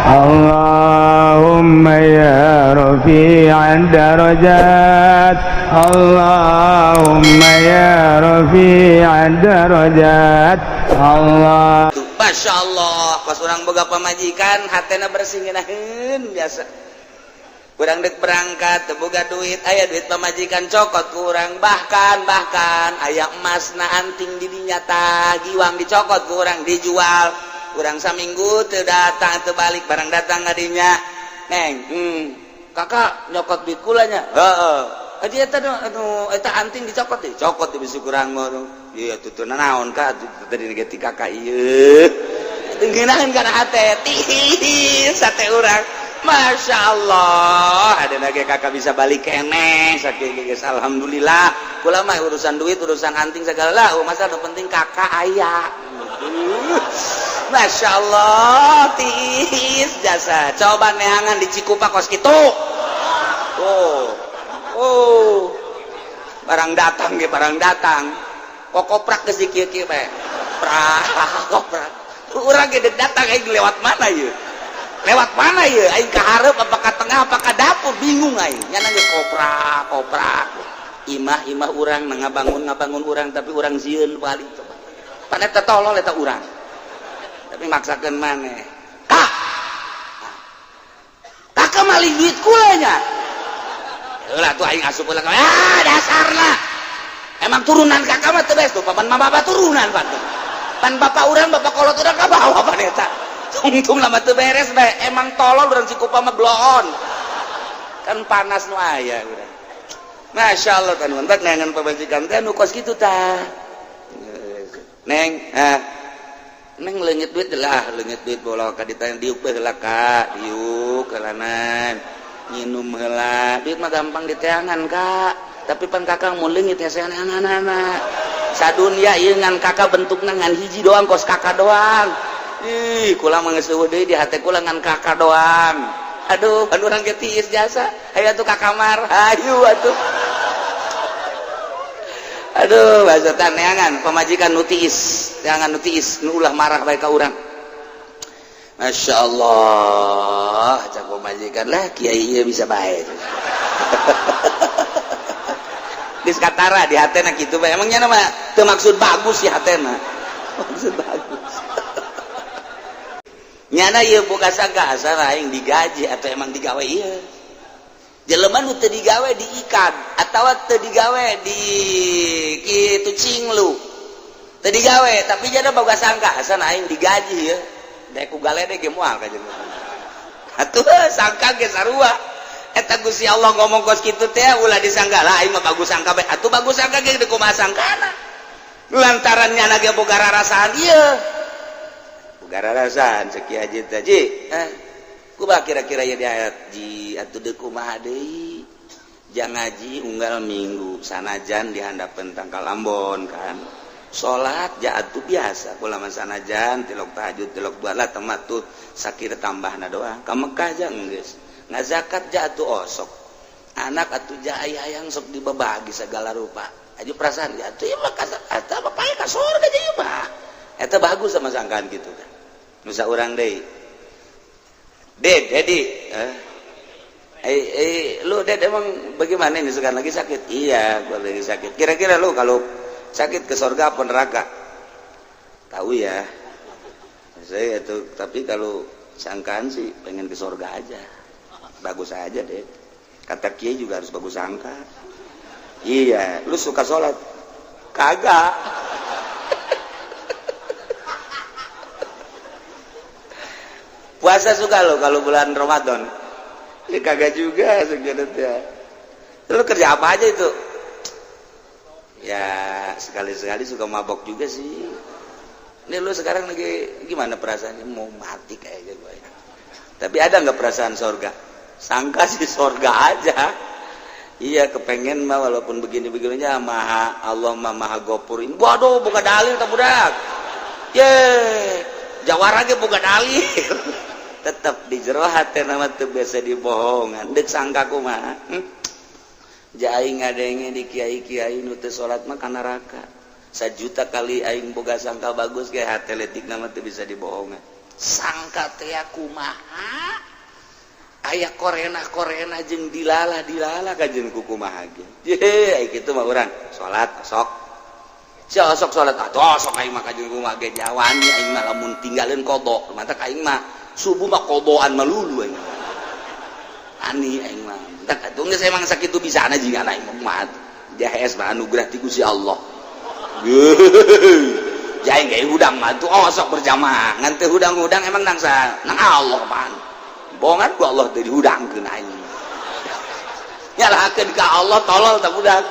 اللهم يا رفيع الدرجات، اللهم يا رفيع الدرجات، الله. Masya Allah, pas urang boga pamajikan hatena bersih, ngeunaheun. Biasa kurang dek berangkat teu boga duit, aya duit pamajikan, cokot kurang. Bahkan bahkan aya emas na anting di dinya tah, giwang dicokot kurang, dijual. Kurang saminggu teu datang, teu balik. Barang datang ngadinya, "Neng, kakak nyokot duit kula nya." "Heeh." "Adi eta anu eta anting dicokot, dicokot di bisi kurang mah." "Iya, tuh naon ka tadi ge ti kakak ieu." Teu ngeunaheun kana hate, tiis hate urang. Masya Allah, ada lagi kakak bisa balik keneh sakieu geus, alhamdulillah. Kula mah urusan duit, urusan anting segala lah, oh, masa nu penting kakak aya. Masya Allah, tiis jasa. Coba neangan di Cikupa kos kitu. Oh oh, barang datang ge, barang datang kokoprak geus di kieu-kieu bae, prak koprak. Urang ge dek datang, aing lewat mana ieu, lewat mana ieu? Aing ka hareup apa ka tengah apa ka dapur, bingung aing. Nyana geus koprak koprak. Imah imah urang, ngabangun ngabangun urang, tapi urang sieun balik. Coba pada eta tolol eta urang, tapi maksakeun maneh, "Kak, kakak maling duit kula nya." Lah tuh aing asup heula. Ah, dasarna emang turunan kakak mah teu beres tuh. Papan mah bapak turunan pan pan bapak urang, bapak kolot urang ka bawa pan eta tungtung lama teu beres bae. Emang tolol urang Cikupa mah, bloon kan panas nu aya urang. Masya Allah kan, mantap neangan pamajikan teh nu kos kitu tah. "Neng, ah, neng, leungit duit lah, leungit duit bola ka ditanya, diuk bae heula kak, diuk heulanan, nginum heula. Duit mah gampang diteangan, kak, tapi pan kakak mau leungit hese anak-anak sadunya ieu ngan kakak bentukna ngan hiji doang, kos kakak doang. Ih, kula mah geus eueuh deui di hate kula ngan kakak doang." Aduh, kan urang ge tiis jasa. "Hayu atuh ka kamar, hayu atuh." Aduh, bahasa neangan pamajikan nu tiis, neangan nu tiis, nu ulah marah bae ka urang. Masya Allah, cak pamajikan lah, kiai ieu bisa bae. Geus katara di hatena kitu bae. Emangnya nama teu maksud bagus sih hatena. Maksud bagus. Nyana ieu boga sangka asal aing digaji atau emang digawe ieu. Jelema nu teu digawe diikat atawa teu digawe di kitu cinglu. Teu digawe tapi jana boga sangka asal aing digaji ya. Dek ku galede ge moal ka jelema. Atuh sangka ge sarua. Eta Gusti Allah ngomong kos kitu teh ulah disangka lah, aing mah bagus sangka bae. Atuh bagus sangka ge kumaha sangkana. Lantaran nyana ge boga rarasaan ieu. Boga rarasaan cek Kiai Haji teh, "Ji, eh kumaha kira-kira ya di ayat, Ji?" "Atuh deuk kumaha deui? Jang ngaji unggal minggu sanajan di handapeun tangkal ambon kan. Salat ja atuh biasa kula mah, sanajan tilok tahajud, tilok dua lah temat tuh sakira tambahna doang. Ka Mekah ja geus. Ngazakat ja atuh osok. Anak atuh ja hayang sok dibabagi segala rupa. Aju perasaan ya atuh ieu mah eta bapaknya ka surga ja ieu mah." Eta bagus sama sangkaan gitu kan. Nusa urang deui. Ded, Dedi, eh, eh, eh, lu Ded emang bagaimana ini sekarang lagi sakit? "Iya, gua lagi sakit." "Kira-kira lu kalau sakit ke surga apa neraka?" "Tahu ya. Saya itu, tapi kalau sangkaan sih pengen ke surga aja." "Bagus aja deh. Kata kiai juga harus bagus sangka." "Iya, lu suka sholat?" "Kagak." "Puasa suka lo kalau bulan Ramadan?" "Ya kagak juga sebenarnya." "Lu kerja apa aja itu?" "Ya sekali-sekali suka mabok juga sih." "Ini lu sekarang lagi gimana perasaannya?" "Mau mati kayaknya gue." "Tapi ada nggak perasaan sorga?" "Sangka sih sorga aja. Iya, kepengen mah walaupun begini-begininya maha Allah mah maha gopur." Waduh, buka dalil tak budak. Ye, jawara ge buka dalil. Tetap di jero hate nama teu biasa dibohongan. Deuk sangka kumaha? Ja aing ngadenge di kiai-kiai nu teu salat mah ka neraka. Sajuta kali aing boga sangka bagus ge hate letik nama teu bisa dibohongan. Sangka teh kumaha aya korena-korena jeung dilala dilala kajen ku kumaha ge. Ye, kitu mah urang salat sok. Sia sok salat atuh sok aing mah kajen kumaha ge jawani aing mah lamun tinggalin qada. Matak aing mah subuh mah qadaan melulu aing. Ani aing mah. Matak atuh geus emang sakitu bisana jiga aing mah kumaha. Jahes mah anugerah ti Gusti Allah. Jaing ge hudang mah tuh oh sok berjamaah. Ngan teu hudang-hudang emang nang sa nang Allah pan. Bongan ku Allah teu dihudangkeun aing. Nyalahkeun ka Allah tolol tak budak.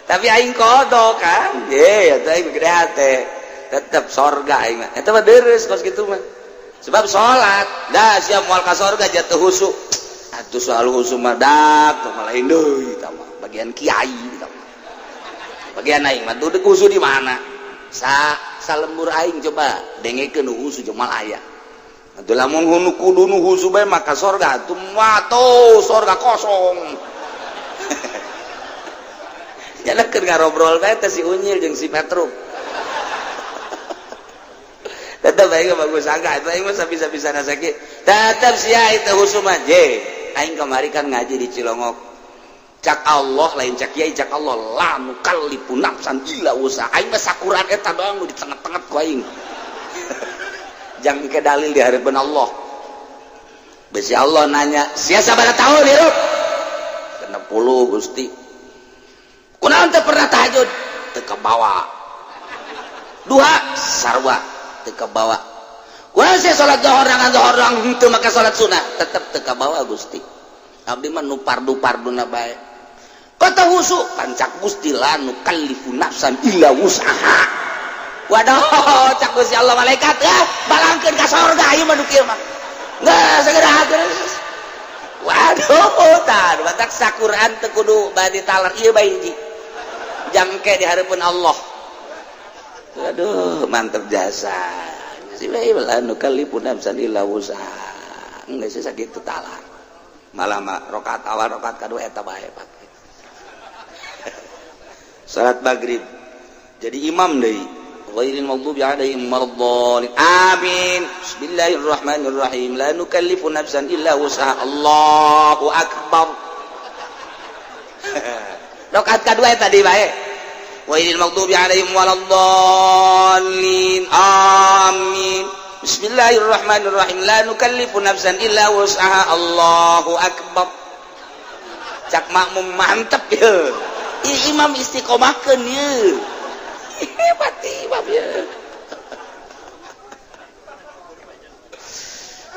Tapi aing qada kan. Ye, eta aing gede hate. Tetep sorga aing mah. Eta mah deres kos kitu mah. Sebab salat, dah siap moal ka sorga jatuh husu. Atuh soal husu mah dak teh mah lain deui eta mah. Bagian kiai eta mah. Bagian aing mah tuh husu di mana? Sa salembur aing coba dengekeun nu husu jeung moal aya. Atuh lamun hunu kudu nu husu bae maka sorga atuh mah tuh sorga kosong. Nyana keur ngarobrol bae teh si Unyil jeung si Petruk. Tetep aing bagus sangka itu aing mah sabisa-bisana sakit. Tetep sia itu husu mah je. Aing kamari kan ngaji di Cilongok. Cak Allah lain cak kiai, cak Allah la nukallifu nafsan illa wusaha. Aing mah sakuran eta doang nu ditenget-tenget ku aing. Jangan ke dalil di hadapan Allah. Besi Allah nanya, sia sabaraha tahun hirup? 60 Gusti. Kunaon teu pernah tahajud? Teu kabawa. Duha sarua teu kabawa. Kunaon sia salat zuhur nangan zuhur doang henteu make salat sunah? Tetep teu kabawa Gusti. Abdi mah nu fardu-farduna bae. Kata husu pancak Gusti la nukallifu nafsan illa wus'aha. Waduh, cak Gusti Allah malaikat balangkeun ka sorga ieu mah nu kieu mah. Geus segera geus. Waduh, tah batak sakuran teu kudu bade talar ieu bae hiji. Jangke di hareupeun Allah. Aduh, mantep jasa. Si bae la nukallifu nafsan illa wus'aha. Geus sakitu talar. Malah mah rakaat awal rakaat kadua eta bae pake. Salat maghrib jadi imam deui. Ghairil maghdubi alaihim waladdallin. Amin. Bismillahirrahmanirrahim. La nukallifu nafsan illa wus'aha. Allahu akbar. Rakaat kadua tadi bae. Ghairil maghdubi alaihim waladdallin. Amin. Bismillahirrahmanirrahim. La nukallifu nafsan illa wus'aha. Allahu akbar. Cak makmum mantep ya. Imam istiqomahkeun ye. Hebat imam ye.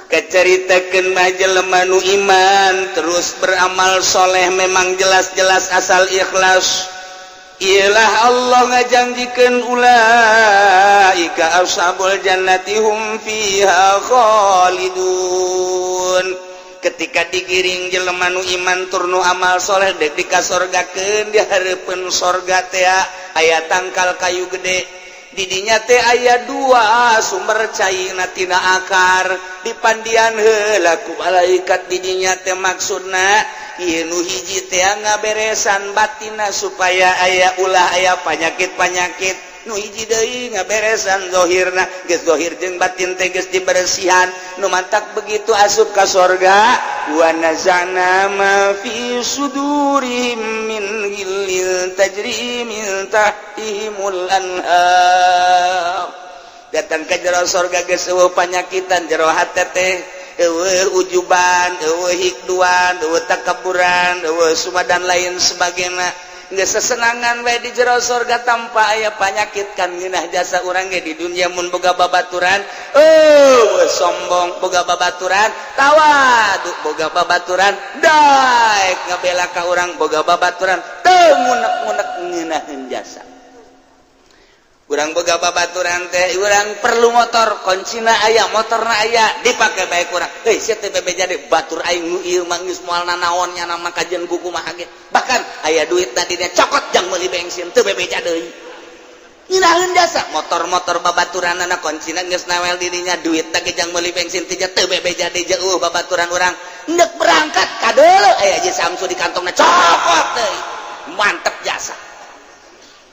Keceritakeun mah jelema nu iman terus beramal soleh memang jelas-jelas asal ikhlas. Ialah Allah ngajanjikeun ulaika ashabul jannati hum fiha khalidun. Ketika digiring jelema nu iman tur nu amal soleh dek dikasorgakeun di hareupeun sorga teh aya tangkal kayu gede. Didinya teh aya dua sumber cairna tina akar dipandian heula ku malaikat didinya teh maksudna ieu nu hiji teh ngaberesan batinna supaya aya ulah aya panyakit-panyakit, nu hiji deui ngaberesan zahirna geus zahir jeung batin teh geus dibersihan. Nu mantak begitu asup ka sorga wa nazana ma fi sudurihim min ghillin tajri min tahtihimul anhar. Datang ke jero sorga geus eueuh panyakitan jero hate teh eueuh ujuban, eueuh hikduan, eueuh takaburan, eueuh suma dan lain sebagainya. Geus sesenangan we di jero sorga tanpa aya panyakit kan ngeunah jasa urang ge di dunia mun boga babaturan eueuh sombong, boga babaturan tawadu, boga babaturan daek ngabela ka urang, boga babaturan teu ngunek-ngunek ngeunaheun jasa. Urang boga babaturan teh urang perlu motor, kuncina aya, motorna aya, dipake bae kurang. Heuy sia teh bebeja deui batur aing nu ieu mah geus moal nanaon nya nama kajian ku kumaha ge. Bahkan aya duit tadinya cokot jang meuli bensin teu bebeja deui. Ngeunaheun jasa motor-motor babaturanana kuncina geus nawel dirinya duit teh jang meuli bensin teh teu bebeja deui jeuh babaturan urang. Endek berangkat kadeuleu aya Haji Samsu di kantongna cokot deui. Mantep jasa.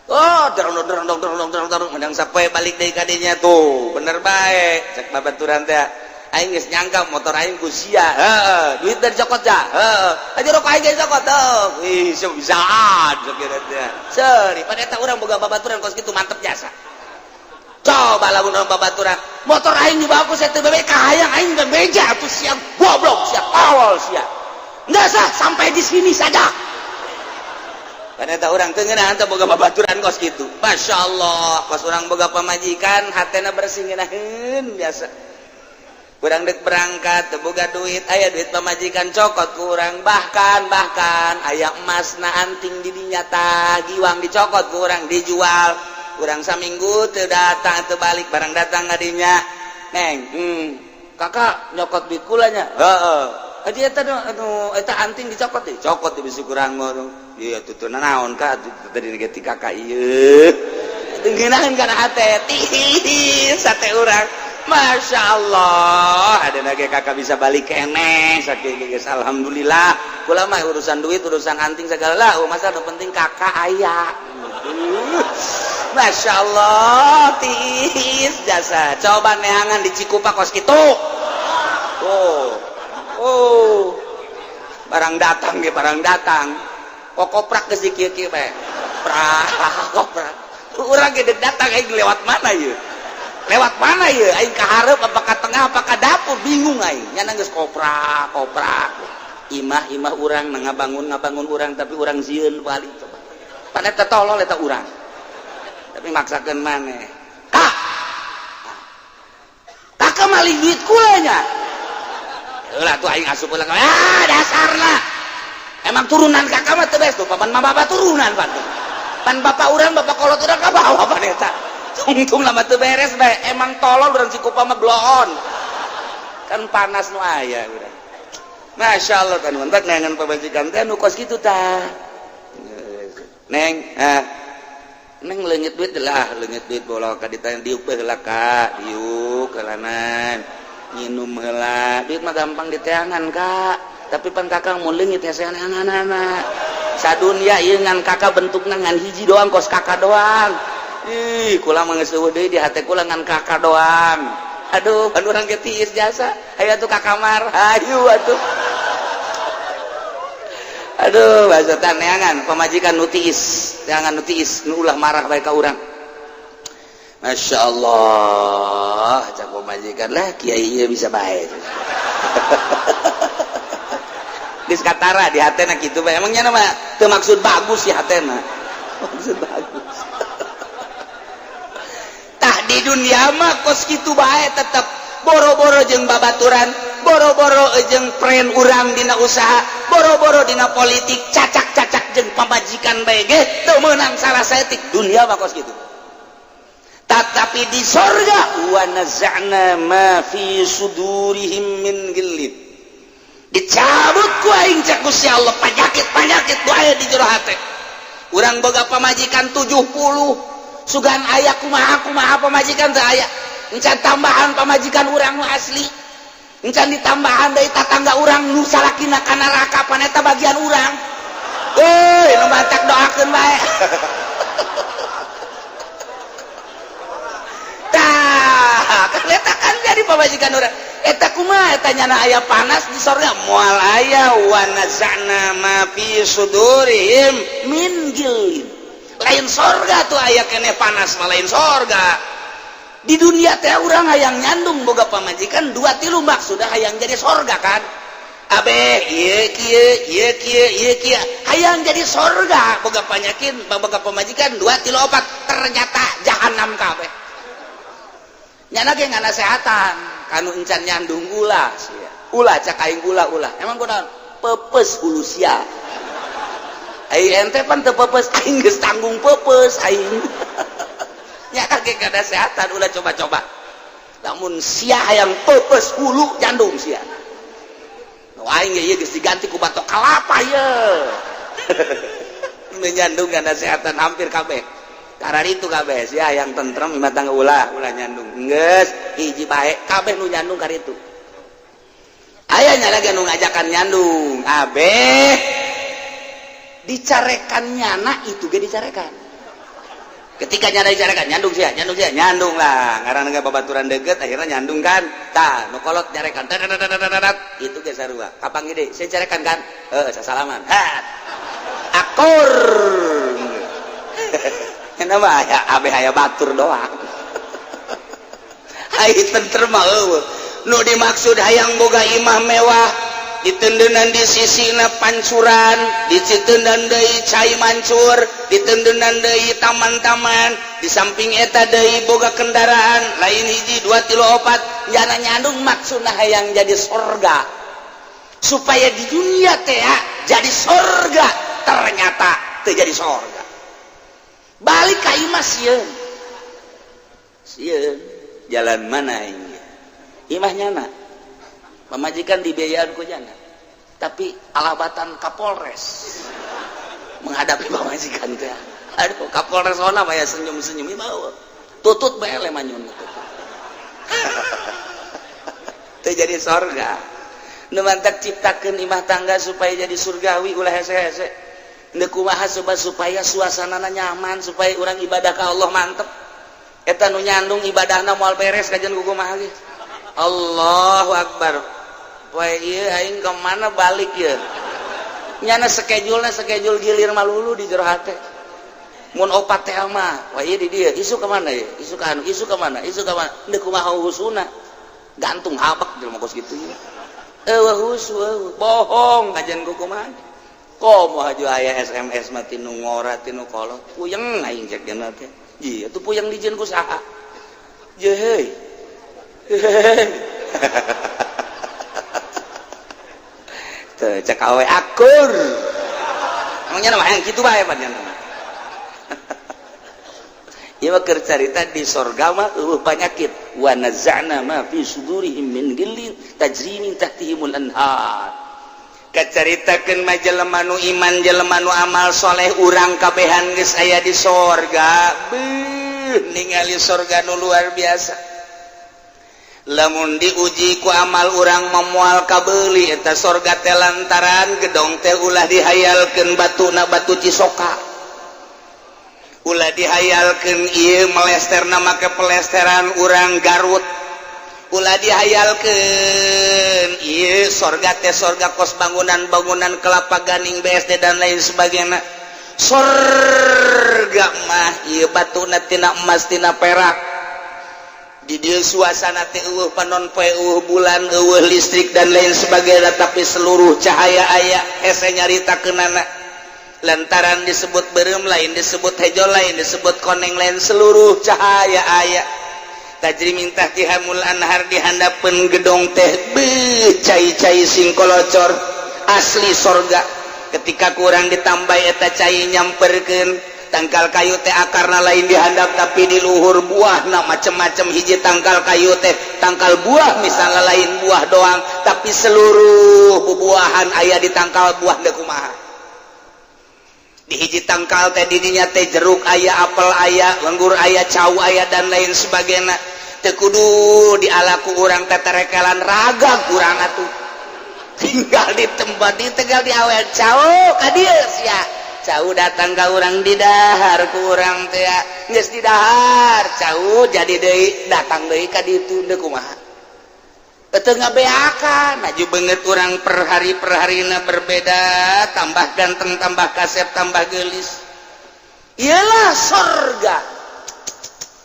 Oh, dorong dorong dorong dorong dorong dorong, menang sampai balik deui ka dinya tuh. Bener bae cek babaturan teh. Aing geus nyangka motor aing ku sia. Heeh, duit dari cokot ja. Heeh. Aja rokok aing ge cokot. Heuh, wih, bisaan sakira teh. Seuri, pan eta urang boga babaturan kos kitu mantep jasa. Coba lamun urang babaturan, motor aing dibawa ku sia teu bebe kahayang aing bebeja atuh sia goblok, sia tolol sia. Enggak sah, sampai di sini saja. Pan eta urang teu ngeunah teh boga babaturan kos kitu. Masya Allah, kos urang boga pamajikan hatena bersih ngeunaheun biasa. Kurang dek berangkat teu boga duit, aya duit pamajikan cokot kurang, bahkan bahkan aya emas na anting di dinya tah giwang dicokot kurang, dijual kurang. Saminggu teu datang, teu balik barang, datang ka dinya, "Neng, kakak nyokot duit kula nya." "Heeh." "Adi eta anu eta anting dicokot, dicokot di bisi kurang ngono." "Ieu tuh naon ka tadi ge ti kakak ieu." Teu ngeunaheun kana hate tiis sate urang. Masya Allah, ada lagi kakak bisa balik keneh saking geus alhamdulillah. Kula mah urusan duit, urusan anting segala lah, oh, masa nu penting kakak aya. Masya Allah, tiis jasa. Coba neangan di Cikupa kos kitu. Oh, oh, barang datang ge, barang datang. Kok koprak geus di kieu-kieu bae. Prak, koprak. Urang ge datang, aing lewat mana ieu? Lewat mana ya? Aing ka hareup apa ka tengah apa ka dapur, bingung aing. Nyana geus koprak koprak. Imah imah urang ngabangun ngabangun urang, tapi urang sieun balik. Coba pan eta tolol eta urang, tapi maksakeun maneh, "Kak, kakak maling duit kula nya." Lah tuh aing asup ulah. Ah, dasarna emang turunan kakak mah teu beres tuh. Papan mah bapak turunan pan tuh, pan bapak urang, bapak kolot urang ka bawa pan eta. Tungtung lama teu beres bae, emang tolol urang Cikupa mah, bloon kan panas nu aya urang. Masya Allah kan mantap neangan pamajikan teh nu kos kitu tah. "Neng, ah, neng, leungit duit lah, leungit duit bola ka ditanya, diuk bae heula kak, diuk heulanan, nginum heula. Duit mah gampang diteangan, kak, tapi pan kakak mau leungit hese anak-anak sadunya ieu ngan kakak bentukna ngan hiji doang, kos kakak doang. Ih, kula mah geus eueuh deui di hate kula ngan kakak doang." Aduh, kan urang ge tiis jasa. Hayu atuh ka kamar, hayu atuh. Aduh, bahasa neangan pamajikan nu tiis, neangan nu tiis, nu ulah marah bae ka urang. Masya Allah, cak pamajikan lah, kiai ieu bisa bae. Geus katara di hatena kitu bae. Emangnya nama teu maksud bagus sih hatena. Maksud bagus. Tah, di dunia mah kos kitu bae tetep, boro-boro jeung babaturan, boro-boro jeung friend urang dina usaha, boro-boro dina politik, cacak-cacak jeung pamajikan bae ge teu meunang salah saeutik. Dunia mah kos kitu, tetapi di sorga wa naza'na ma fi sudurihim min ghillin, dicabut ku aing cek Gusti Allah penyakit-penyakit ku aya di jero hate. Urang boga pamajikan 70, sugan aya kumaha kumaha pamajikan teu aya, encan tambahan pamajikan urang nu asli, encan ditambahan dari tatangga urang nu salakina ka neraka, pan eta bagian urang. Euy, nu matak doakeun bae. Tah kan eta kan jadi pamajikan urang eta kumaha eta nyana aya panas di sorga? Moal aya. Wa naza'na ma fi sudurihim min ghillin. Lain sorga tuh aya kene panas mah, lain sorga. Di dunia teh urang hayang nyandung boga pamajikan dua tilu, maksudnya hayang jadi sorga kan abe ieu kieu ieu kieu ieu kieu, hayang jadi sorga boga panyakin boga pamajikan dua tilu opat, ternyata jahanam kabeh. Nyana ge nganasehatan kanu encan nyandung, "Ulah sia, ulah," cak aing, "ulah, ulah." "Emang kunaon?" "Pepes hulu sia." Ai ente pan teu pepes, aing geus tanggung pepes aing. Nya kage nganasehatan, ulah coba-coba, lamun sia hayang pepes hulu, nyandung sia. Nu aing ge ieu geus diganti ku batok kalapa ye. Nu nyandung nganasehatan hampir kabeh karena itu kabeh sia yang tentrem imah tangga, ulah, ulah nyandung. Geus hiji bae kabeh nu nyandung karitu. Aya nya lagi nu ngajakan nyandung abeh dicarekan, nyana itu ge dicarekan. Ketika nyanda dicarekan, nyandung sih, nyandung sih, nyandung lah. Ngaran nggak babaturan deket, akhirnya nyandung kan. Tah, nu kolot nyarekan, itu ge sarua. Kapan gede, saya carekan kan? Eh, sasalaman. Hat. Akur. Kenapa aya abe aya batur doang. Hai tentrem mah eueuh. Nu dimaksud hayang boga imah mewah, ditendenan di sisina pancuran, dicitendan deui cai mancur, ditendenan deui taman-taman, di samping eta deui boga kendaraan lain hiji, dua, tilu, opat. Jana nyandung maksudna hayang jadi sorga, supaya di dunia teh jadi sorga. Ternyata teu jadi sorga, balik ka imah sieun sieun. Jalan mana ini imah nyana, pamajikan dibiayaan ku jana, tapi alabatan Kapolres menghadapi pamajikan teh. Aduh, Kapolres ona mah ya senyum-senyum, imah tutut bae manyun. Teu jadi sorga. Nu mantak ciptakeun imah tangga supaya jadi surgawi, ulah hese-hese. Ndek kumaha supaya suasanana nyaman, supaya urang ibadah ka Allah mantep. Eta nu nyandung ibadahna moal beres kajian ku kumaha ge. Allahu Akbar. Poe ieu aing ke mana balik ye? Nyana schedule-na schedule gilir malulu di jero hate. Mun opat teh mah, wah ieu di dieu, isuk ka mana ye? Isuk ka anu, isuk ka mana? Isuk ka mana? Deuk kumaha husuna? Gantung habak jelema kos kitu ye. Eueuh husu eueuh, bohong kajian ku kumaha. Komo haju aya SMS mah tinu ngora, tinu kolot, puyeng aing cek dina teh. Iya, tuh puyeng dijieun ku saha? Ye heuy. Tuh, cek awe akur. Emangnya nama yang kitu bae pan nama. Ieu mah keur carita di sorga mah eueuh penyakit. Wa naza'na ma fi sudurihim min ghillin tajri min tahtihimul anhar. Kacaritakeun mah jelema nu iman, jelema nu amal soleh, urang kabehan geus aya di sorga. Beuh, ningali sorga nu luar biasa. Lamun diuji ku amal urang memual kabeuli eta sorga teh, lantaran gedong teh ulah dihayalkeun batuna batu cisoka, ulah dihayalkeun ieu melesterna make pelesteran urang Garut, ulah dihayalkeun ieu sorga teh sorga kos bangunan-bangunan Kelapa Gading, BSD, dan lain sebagainya. Sorga mah ieu batuna tina emas, tina perak. Di dieu suasana teh eueuh panon poe, eueuh bulan, eueuh listrik, dan lain sebagainya, tapi seluruh cahaya aya. Hese nyaritakeunana lantaran disebut beureum lain, disebut hejo lain, disebut koneng lain, seluruh cahaya aya. Tajri min tahtihamul anhar, di handapeun gedong teh beuh cai-cai singkolocor, asli sorga. Ketika kurang ditambah eta cai nyamperkeun tangkal kayu teh, akarna lain dihandap tapi di luhur, buah nah macem-macem. Hiji tangkal kayu teh, tangkal buah misalnya, lain buah doang tapi seluruh bubuahan aya di tangkal buah. Deuk kumaha di hiji tangkal teh, didinya teh jeruk aya, apel aya, anggur aya, cau aya, dan lain sebagainya. Teu kudu dialaku urang teterekelan raga kurang atuh, tinggal di tempat di tinggal di awet cau ka dieu sia. Cau datang ka urang, didahar ku urang teh. Geus didahar cau, jadi deui datang deui ka ditu. Deuk kumaha teu ngabeakan? Maju banget urang per hari, per harina berbeda, tambah ganteng, tambah kasep, tambah gelis. Iyalah sorga.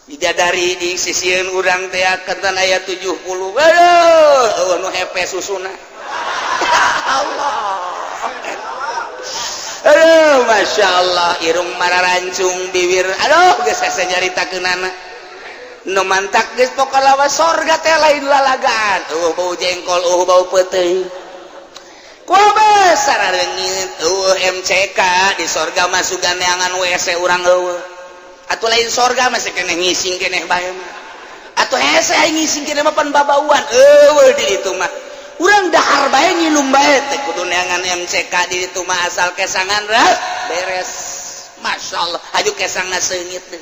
Bidadari di sisieun urang teh kenten aya 70. Aduh, eueuh nu hepe susuna. Allah. Aduh, Masya Allah, irung mararancung, bibir, aduh, geus hese nyaritakeunana. Nu mantak geus pokona lawa sorga teh lain lalagaan. Eueuh bau jengkol, eueuh bau peuteuy. Kumaha sarareungit, eueuh MCK di sorga masukan neangan WC urang eueuh. Atuh lain sorga, masih keneh ngising keneh bae mah. Atuh hese aing ngising keneh mah, pan babauan. Eueuh di ditu mah. Urang dahar bae, nginum bae, teh kudu neangan MCK di ditu mah, asal kesangan beres. Masya Allah, aju kesangna seungit teh.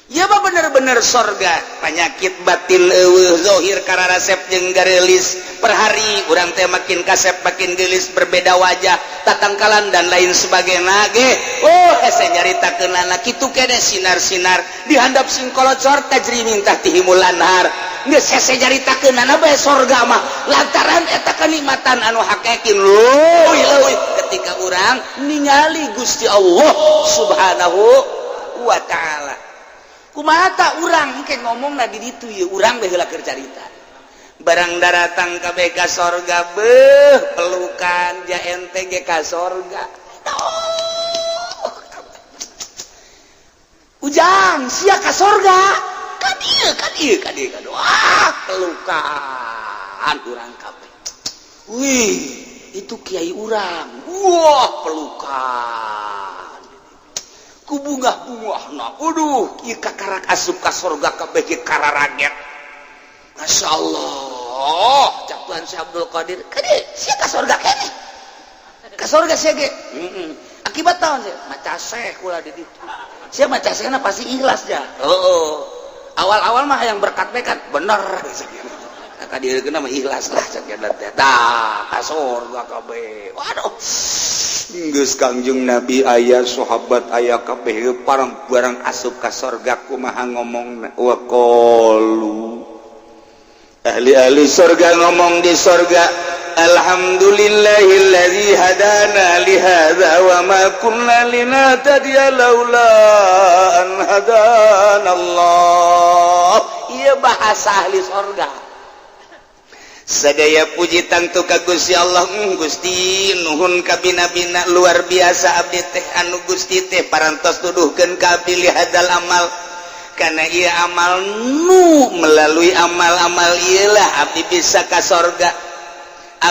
Ya mah bener-bener sorga, penyakit batin eueuh, zohir kararasep. Kasep jeung garelis. Per hari urang teh makin kasep, makin gelis, berbeda wajah, tatangkalan, dan lain sebagainya ge. Oh, hese nyaritakeunana kitu kene. Sinar-sinar dihandap singkolocor, tajri min tahtihimul anhar. Geus hese nyaritakeunana bae sorga mah, lantaran eta kenikmatan anu hakekin leuwih leuwih ketika urang ningali Gusti Allah Subhanahu wa Ta'ala. Kumaha ta urang engke ngomongna di ditu ieu? Urang bae heula keur carita. Barang daratang kabeh ka sorga, beuh, pelukan ja ente ge ka sorga. Oh. Ujang sia ka sorga, ka dieu, ka dieu, ka dieu, ka dieu. Wah, pelukan urang kabeh. Wih, itu kiai urang. Wah, pelukan ku bungah-bungahna. Aduh, ieu kakarak asup ka sorga kabeh ge kararaget. Masya Allah, cak Tuhan Syekh Abdul Qadir, kade sia ka sorga kene, ka sorga sia ge. Akibat tahun sia maca syekh kula di ditu. Sia maca syekhna pasti ikhlas ja. Oh, awal-awal mah yang berkat-berkat bener. Ka dieu mah ikhlas lah cak teh. Tah, ka sorga kabeh. Waduh, geus Kangjeng Nabi aya, sahabat aya kabeh, parang barang asup ka sorga kumaha ngomong? Wa qalu, ahli-ahli sorga ngomong di sorga, alhamdulillahilladzi hadana li hadza wa ma kunna linahtadiya laula an hadana Allah. Ieu bahasa ahli sorga. Sadaya puji tangtu ka Gusti Allah. Gusti, nuhun kabina-bina, luar biasa abdi teh anu Gusti teh parantos tuduhkeun ka abdi li hadzal amal, karena ia amal nu melalui amal-amal iyalah abdi bisa ka sorga.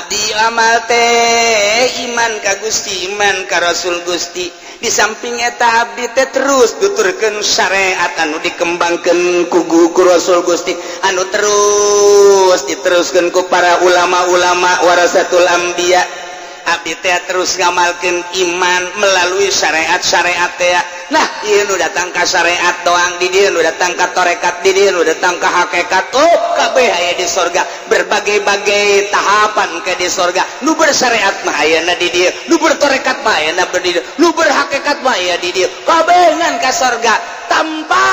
Abdi amal teh iman ka Gusti, iman ka Rasul Gusti. Di samping eta abdi teh terus tuturkeun syariat anu dikembangkan ku ku Rasul Gusti, anu terus diteruskan ku para ulama-ulama warasatul anbiya. Abdi teh terus ngamalkeun iman melalui syariat-syariat teh. Nah, ieu nu datang ka syariat doang di dieu, nu datang ka torekat di dieu, nu datang ka hakikat. Oh, kabeh aya di sorga, berbagai-bagai tahapan ke di sorga. Nu bersyariat mah ayana di dieu, nu bertorekat mah ayana di dieu, nu berhakikat mah aya di dieu. Kabeh ngan ka sorga tanpa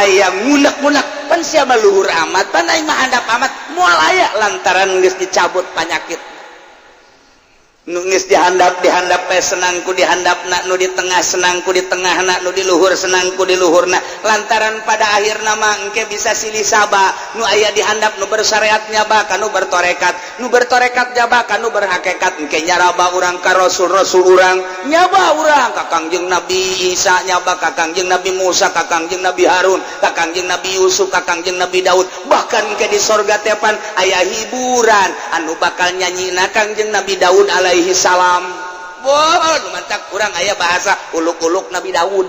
aya ngunek-ngunek, pan siapa luhur amat, pan aing mah handap amat. Moal aya, lantaran geus dicabut penyakit. Nu geus dihandap, dihandap pe senangku dihandapna, nu di tengah senangku di tengahna, nu di luhur senangku di luhurna, lantaran pada akhir nama engke bisa silih saba. Nu aya dihandap nu bersyariat nyaba ka nu bertorekat, nu bertorekat nyaba ka nu berhakikat. Engke nyaraba urang ka rasul-rasul urang, nyaba urang ka Kangjeng Nabi Isa, nyaba ka Kangjeng Nabi Musa, ka Kangjeng Nabi Harun, ka Kangjeng Nabi Yusuf, ka Kangjeng Nabi Daud. Bahkan engke di sorga teh pan aya hiburan anu bakal nyanyina Kangjeng Nabi Daud alaihi salam. Wah, mantap, kurang aya bahasa uluk-uluk Nabi Daud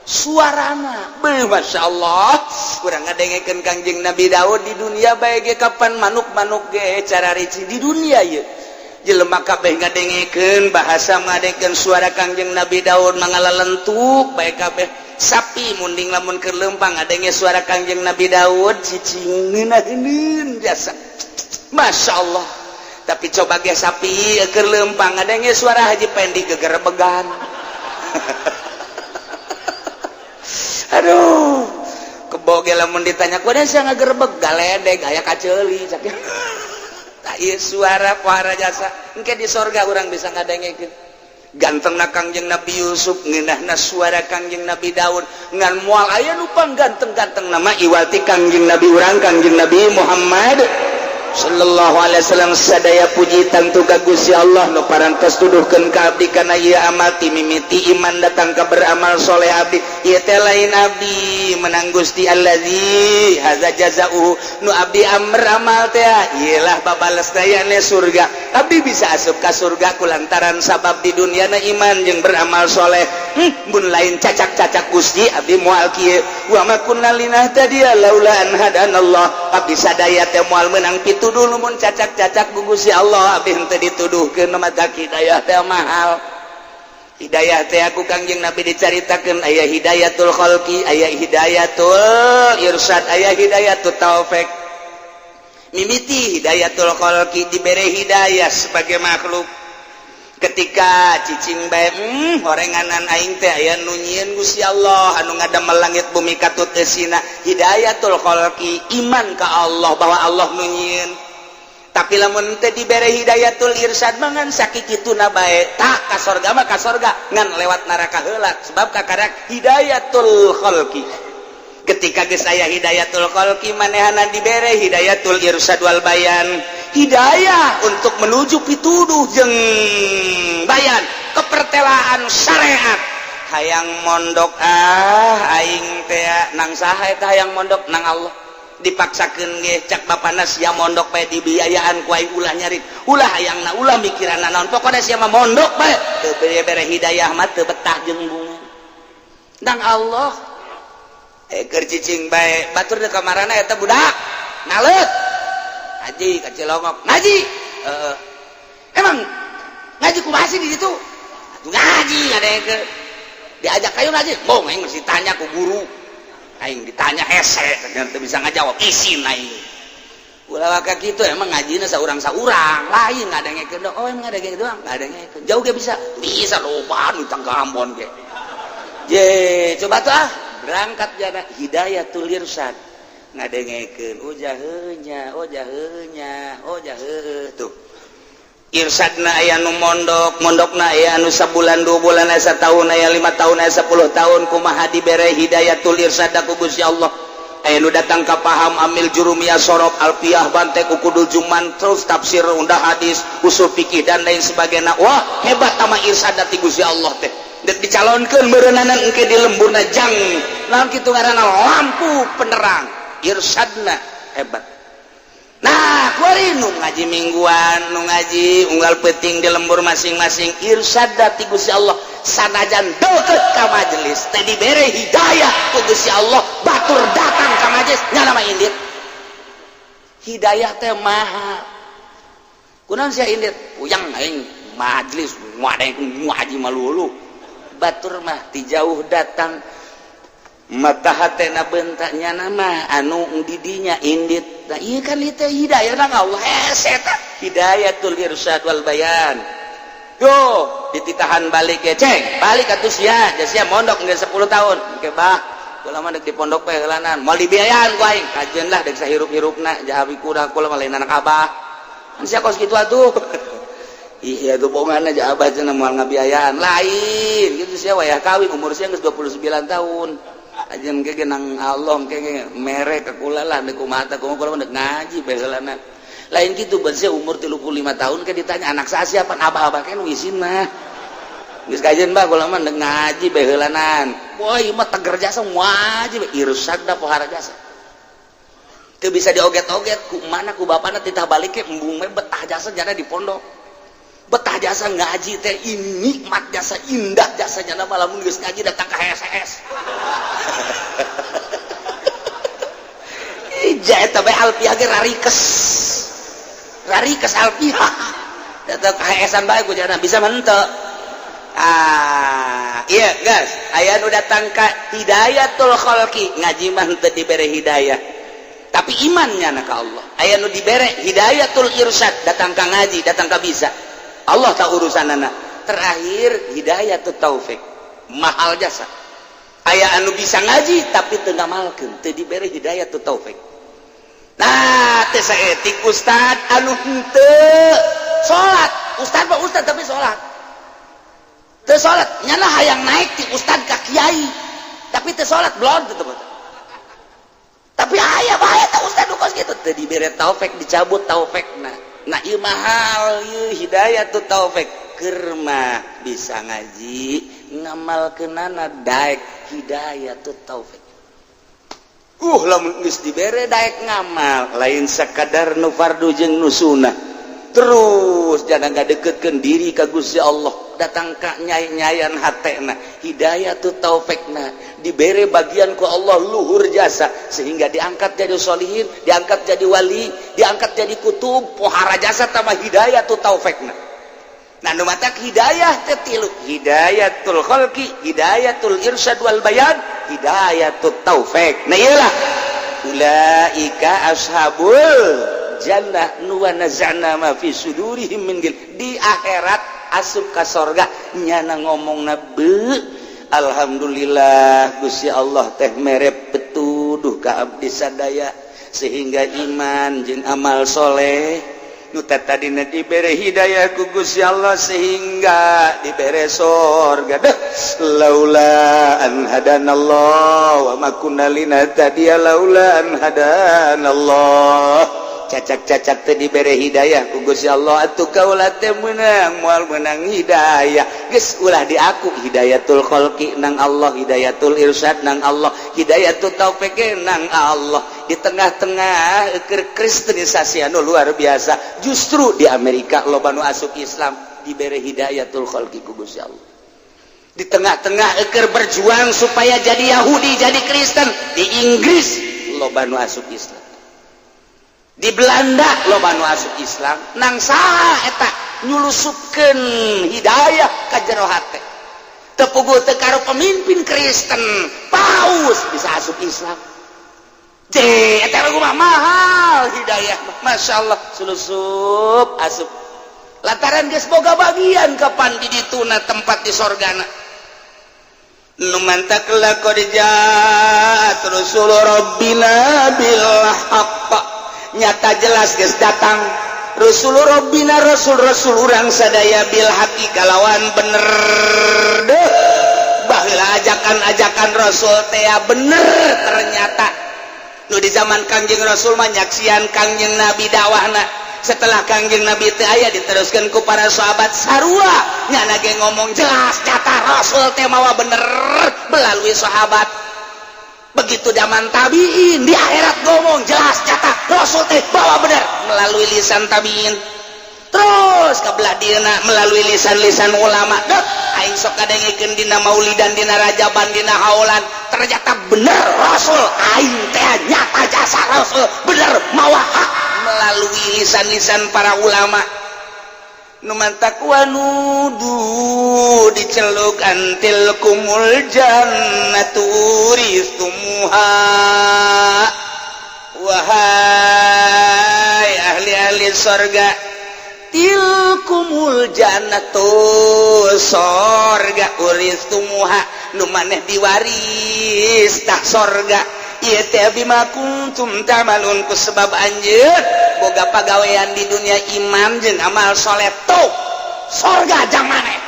suarana. Beuh, Masya Allah, kurang ngadengekeun Kangjeng Nabi Daud di dunia bae ge. Kapan manuk-manuk ge cara rici di dunia ye jelema kabeh ngadengekeun bahasa, ngadengekeun suara Kangjeng Nabi Daud, mangalalentuk bae kabeh. Sapi munding lamun keur leumpang ngadenge suara Kangjeng Nabi Daud, cicing ngeunaheun jasa. Masya Allah. Tapi coba ge sapi keur leumpang ngadenge suara Haji Pendi, gegerebegan. Aduh, kebo ge lamun ditanya kuda sia ngagerebeg, galedeg aya kaceuli cak. Tak ieu suara pohara jasa. Engke di sorga urang bisa ngadengekeun gantengna Kangjeng Nabi Yusuf, ngeunahna suara Kangjeng Nabi Daud. Ngan moal aya nu ganteng-ganteng nama iwati Kangjeng Nabi urang, Kangjeng Nabi Muhammad sallallahu alaihi wasallam. Sadaya puji tangtu ka Gusti Allah nu parantos tuduhkeun ka abdi kana ieu amal, ti mimiti iman datang ka beramal soleh. Abdi ieu teh lain abdi menang, Gusti allazi hadza jazaohu. Nu abdi amr amal teh ieu lah babales dayane surga. Abdi bisa asup ka surga kulantaran sabab di dunia na iman jeung beramal soleh. Mun lain cacak-cacak Gusti, abdi moal kieu. Wa ma kunna linahtadiya laula an hadanallah. Abdi sadaya teh moal meunang pituduh mun cacak-cacak ku Gusti Allah abdi henteu dituduhkeun. Mata hidayah teh mahal. Hidayah teh aku Kangjeng Nabi dicaritakeun aya hidayatul khalqi, aya hidayatul irsyad, aya hidayatul taufik. Mimiti hidayatul khalqi, dibere hidayah sebagai makhluk. Ketika cicing bae, horenganan aing teh aya nu nyieun Gusti Allah anu ngadamel langit bumi katut eusina. Hidayatul khalqi, iman ka Allah bahwa Allah nu nyieun. Tapi lamun teu dibere hidayatul irsyad, mangan sakikituna bae. Tak ka sorga mah ka sorga, ngan lewat neraka heula, sebab kakarak hidayatul khalqi. Ketika geus aya hidayatul khalqi, manehana dibere hidayatul irsyad wal bayan, hidayah untuk menuju pituduh jeung bayan kepertelaan syariat. Hayang mondok ah aing teh nang saha eta? Hayang mondok nang Allah, dipaksakeun ge. Cak bapana, "Sia mondok bae, dibiayaan ku aing, ulah nyarit, ulah hayangna, ulah mikiran naon, pokoknya sia mah mondok bae." Teu bere hidayah mah teu betah jeung bunga nang Allah. Keur cicing bae, batur di kamarana eta budak naleut ngaji ka Cilongok ngaji. Emang ngaji kumaha sih di situ? Atuh ngaji ada yang ke diajak kayu ngaji. Mau aing mesti tanya ku guru. Aing ditanya hese teu bisa ngajawab, isin aing. Ulah waka kitu. Emang ngajina saurang-saurang lain ngadengekeun? Oh, emang ngadengekeun doang, ngadengekeun jauh ge bisa, bisa loba nu tangga Ambon ge. Je, coba tuh ah, berangkat jana hidayatul irsyad, ngadengekeun, oh jaheunya, oh jaheunya, oh jaheuh. Tuh irsyadna aya nu mondok, mondokna aya anu sabulan, 2 bulan, aya satahun, aya 5 tahun, aya 10 tahun. Kumaha dibere hidayatul irsyad ku Gusti Allah? Aya nu datang ka paham amil jurumiyah, sorof, alfiah, bantek, ukudul juman, terus tafsir, undah hadis, usul fikih, dan lain sebagainya. Wah, hebat sama irsyad ti Gusti Allah teh. Dek dicalonkeun meureunana engke di lemburna jang naon kitu ngaranna, lampu penerang. Irsyadna hebat. Nah, kuari nu ngaji mingguan, nu ngaji unggal peting di lembur masing-masing, irsyad ti Gusti Allah. Sanajan deket ka majelis teh dibere hidayah ku Gusti Allah, batur datang ka majelis nyana mah indit. Hidayah teh mahal. Kunaon sia indit? Puyang aing majelis, ngadengekeun ngaji malulu. Batur mah ti jauh datang, mata hatena bentaknya nama anu didinya indit. Nah, iya kan itu hidayah nang Allah hese eta hidayatul irsyad wal bayan. Yo dititahan balik ya, ceng balik atuh sia, sia mondok geus 10 tahun. Engke bah, kula mah dek di pondok bae heulanan, moal dibiayaan ku aing. Kajeun lah dek sahirup-hirupna jahawi kuda, kula mah lain anak abah kan sia kos kitu atuh. Iya tuh, bohongan aja, abah cenah moal ngabiayaan lain gitu. Sia wayah kawin umur sia geus 29 tahun aja, engke nang Allah engke mere ka kula lah. Deuk kumaha tah, kumaha, kula dek ngaji bae heulana lain gitu. Sia umur 35 tahun ke ditanya anak saya siapa, abah-abah kan isin mah. Geus kajeun bah, kula mah dek ngaji bae heulanan. Wah, ieu mah teger jasa ngaji bae, irsyad da pohara jasa. Teu bisa dioget-oget ku mana ku bapana, titah balik ke embung we betah jasa jana di pondok. Betah jasa ngaji teh, ini nikmat jasa, indah jasa jana. Lamun geus ngaji datang ka HSS. Ija eta bae alfiah ge rarikes. Rarikes alfiah. Datang ka HSan bae ku jana bisa henteu. Ah, iya guys, aya nu datang ka hidayatul khalqi, ngaji mah henteu dibere hidayah. Tapi imannya na ka Allah. Aya nu dibere hidayatul irsyad, datang ka ngaji, datang ka bisa. Allah tak urusanana. Terakhir hidayatul taufik. Mahal jasa. Aya anu bisa ngaji tapi teu ngamalkeun, teu dibere hidayatul taufik. Nah, teh saetik ustad anu henteu salat. Ustad mah ustad tapi salat. Teu salat, nyana hayang naik ti ustad ka kiai. Tapi teu salat blon teu. Tapi aya bae teh ustad nu kos kitu, teu dibere taufik, dicabut taufikna. Nah, ieu mahal ieu hidayatut taufik. Keur mah bisa ngaji, ngamalkeunana daek hidayatut taufik. Lamun geus dibere daek ngamal, lain sakadar nu fardu jeung nu sunnah. Terus jangan ngadeketkeun diri ka Gusti Allah, datang ka nyai-nyayan hatena, hidayatut taufikna dibere bagian ku Allah luhur jasa sehingga diangkat jadi solihin, diangkat jadi wali, diangkat jadi kutub, pohara jasa tambah hidayatut taufikna. Nah, nu matak hidayah teh tilu: hidayatul khalqi, hidayatul irsyad wal bayan, hidayatut taufik. Nah, iyalah ulaika ashabul. Jannah nu wa naza'na ma fi sudurihim min ghil. Di akhirat asup ka sorga, nyana ngomong be, "Alhamdulillah, Gusti Allah teh mere petuduh ka abdi sadaya sehingga iman jeung amal soleh nu tadina dibere hidayah ku Gusti Allah sehingga dibere sorga. Deh, laula an hadanallah wa ma kunna linahtadiya laula an hadanallah." Cacak-cacak teh dibere hidayah ku Gusti Allah, atuh kaula teh meunang moal meunang hidayah. Geus ulah diaku, hidayatul khalqi nang Allah, hidayatul irsyad nang Allah, hidayatul taufik nang Allah. Di tengah-tengah kristenisasi anu luar biasa, justru di Amerika loba nu asup Islam, dibere hidayatul khalqi ku Gusti Allah. Di tengah-tengah eker berjuang supaya jadi Yahudi, jadi Kristen, di Inggris loba nu asup Islam, di Belanda loba nu asup Islam. Nang saha eta nyulusupkeun hidayah ka jero hate? Teu puguh teu karo pemimpin Kristen, paus bisa asup Islam. Je, eta mah mahal hidayah, Masya Allah, sulusup asup lantaran geus boga bagian kapan di dituna tempat di sorgana. Nu mantak laqad ja'at rusul rabbina bil haqq, nyata jelas geus datang Rasul Robbina, Rasul-rasul urang sadaya, bil haqqi kalawan bener. Deh, baheula ajakan-ajakan Rasul teh bener ternyata. Nu di zaman Kangjeng Rasul mah nyaksian Kangjeng Nabi dakwahna. Setelah Kangjeng Nabi teu aya, diteruskan ku para sahabat, sarua nyana ge ngomong jelas nyata Rasul teh mawa bener melalui sahabat. Begitu zaman tabiin, di akhirat ngomong jelas nyata Rasul teh bawa bener melalui lisan tabiin, terus ke belah dina melalui lisan-lisan ulama. Deh, aing sok kadengekeun dina maulidan, dina rajaban, dina haulan, ternyata bener Rasul aing teh, nyata jasa Rasul bener mawa hak melalui lisan-lisan para ulama. Nu mantak wanudu, diceluk, antil kumul jannatu uristumuha, wahai ahli-ahli sorga, tilkumul jannatu, sorga, uristumuha, nu maneh diwaris tah sorga ieu teh, bima kuntum ta'malun, ku sebab anjeun boga pagawean di dunia, iman jeung amal soleh, tuh sorga jang maneh.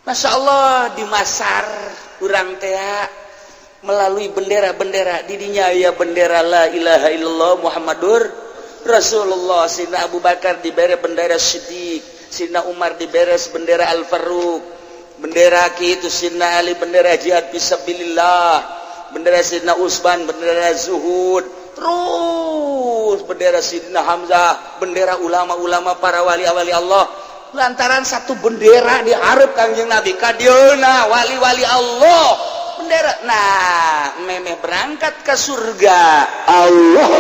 Masya Allah, di Masar urang teh melalui bendera-bendera didinya ya, bendera la ilaha illallah Muhammadur Rasulullah. Sina Abu Bakar diberi bendera Siddiq, Sina Umar diberi bendera Al Faruq, bendera itu Sina Ali bendera jihad fisabilillah, bendera Sidna Usman bendera zuhud, terus bendera Sidna Hamzah, bendera ulama-ulama, para wali-wali Allah. Lantaran satu bendera diharap Kangjeng Nabi kadieuna wali-wali Allah bendera. Nah, memeh berangkat ke surga, Allah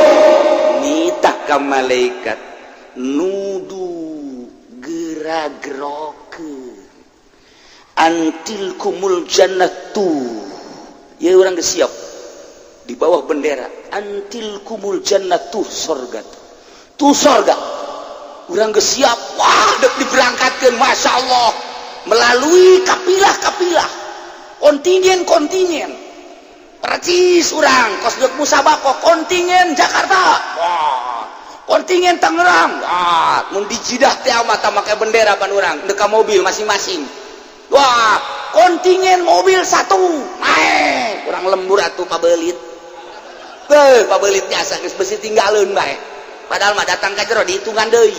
nitah ka malaikat, nudu gera-gerokeun, antilkumul jannatu. Ya, orang geus siap di bawah bendera antilkumul jannatu, sorga tuh, sorga urang geus siap. Wah, dek diberangkatkeun, Masya Allah, melalui kapilah-kapilah, kontingen-kontingen, percis urang kos dek musabaqah, kontingen Jakarta, wah, kontingen Tangerang. Wah, mun di Jidah teh mata make bendera pan urang dek mobil masing-masing. Wah, kontingen mobil satu naik, kurang lembur atuh pabelit. Beuh, pabelit biasa geus besi tinggalin bae. Padahal mah datang ka jero dihitungan deui,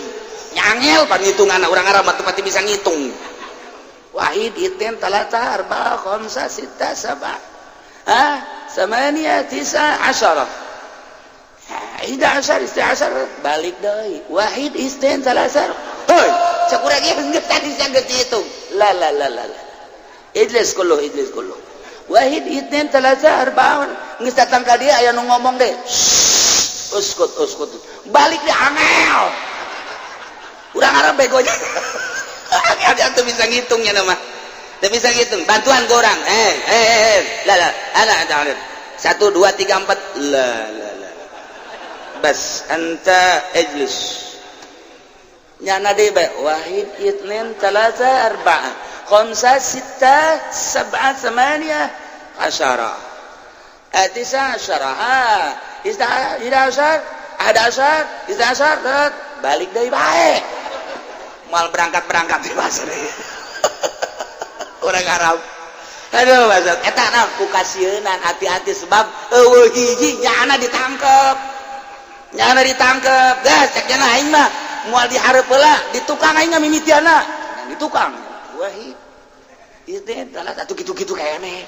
nyangel pan hitungan. Urang Arab mah pati bisa ngitung. Wahid, itsnain, talata, arba, khamsa, sita, sab'a, ah, samania, tisa, asyara, ihda asyar, isna asyar. Balik deui, wahid, itsnain, talata. Hoi, cek urang ieu geus tadi geus dihitung. La la la la la, ijlis kullu, ijlis kullu, wahid, itsnain, talata, arba'a. Geus datang ka dia, aya nu ngomong deh, uskut, uskut. Balik deh, angel. Urang Arab begonya angel, dia tuh bisa ngitungnya nama. Dia bisa ngitung, bantuan ke orang. Eh eh eh, lah lah, ada ada satu, dua, tiga, empat, lah lah lah. Bas anta ijlis. Nyana deui bae, wahid, itsnain, talata, arba'ah, khamsa, sitta, sab'a, thamaniyah, asyara, tisa asyara, ha, ida asyar, ada asyar, ida asyar, balik deui bae. Moal berangkat-berangkat di bahasa deui. Orang Arab. Aduh, bahasa eta naon ku kasieunan, hati-hati, sebab euweuh hiji nyana ditangkep. Nyana ditangkep. Gas cek nyana, aing mah moal dihareup heula, di tukang aing mah mimitiana. Di tukang. Wahid. Ieu teh atuh kitu-kitu keneh.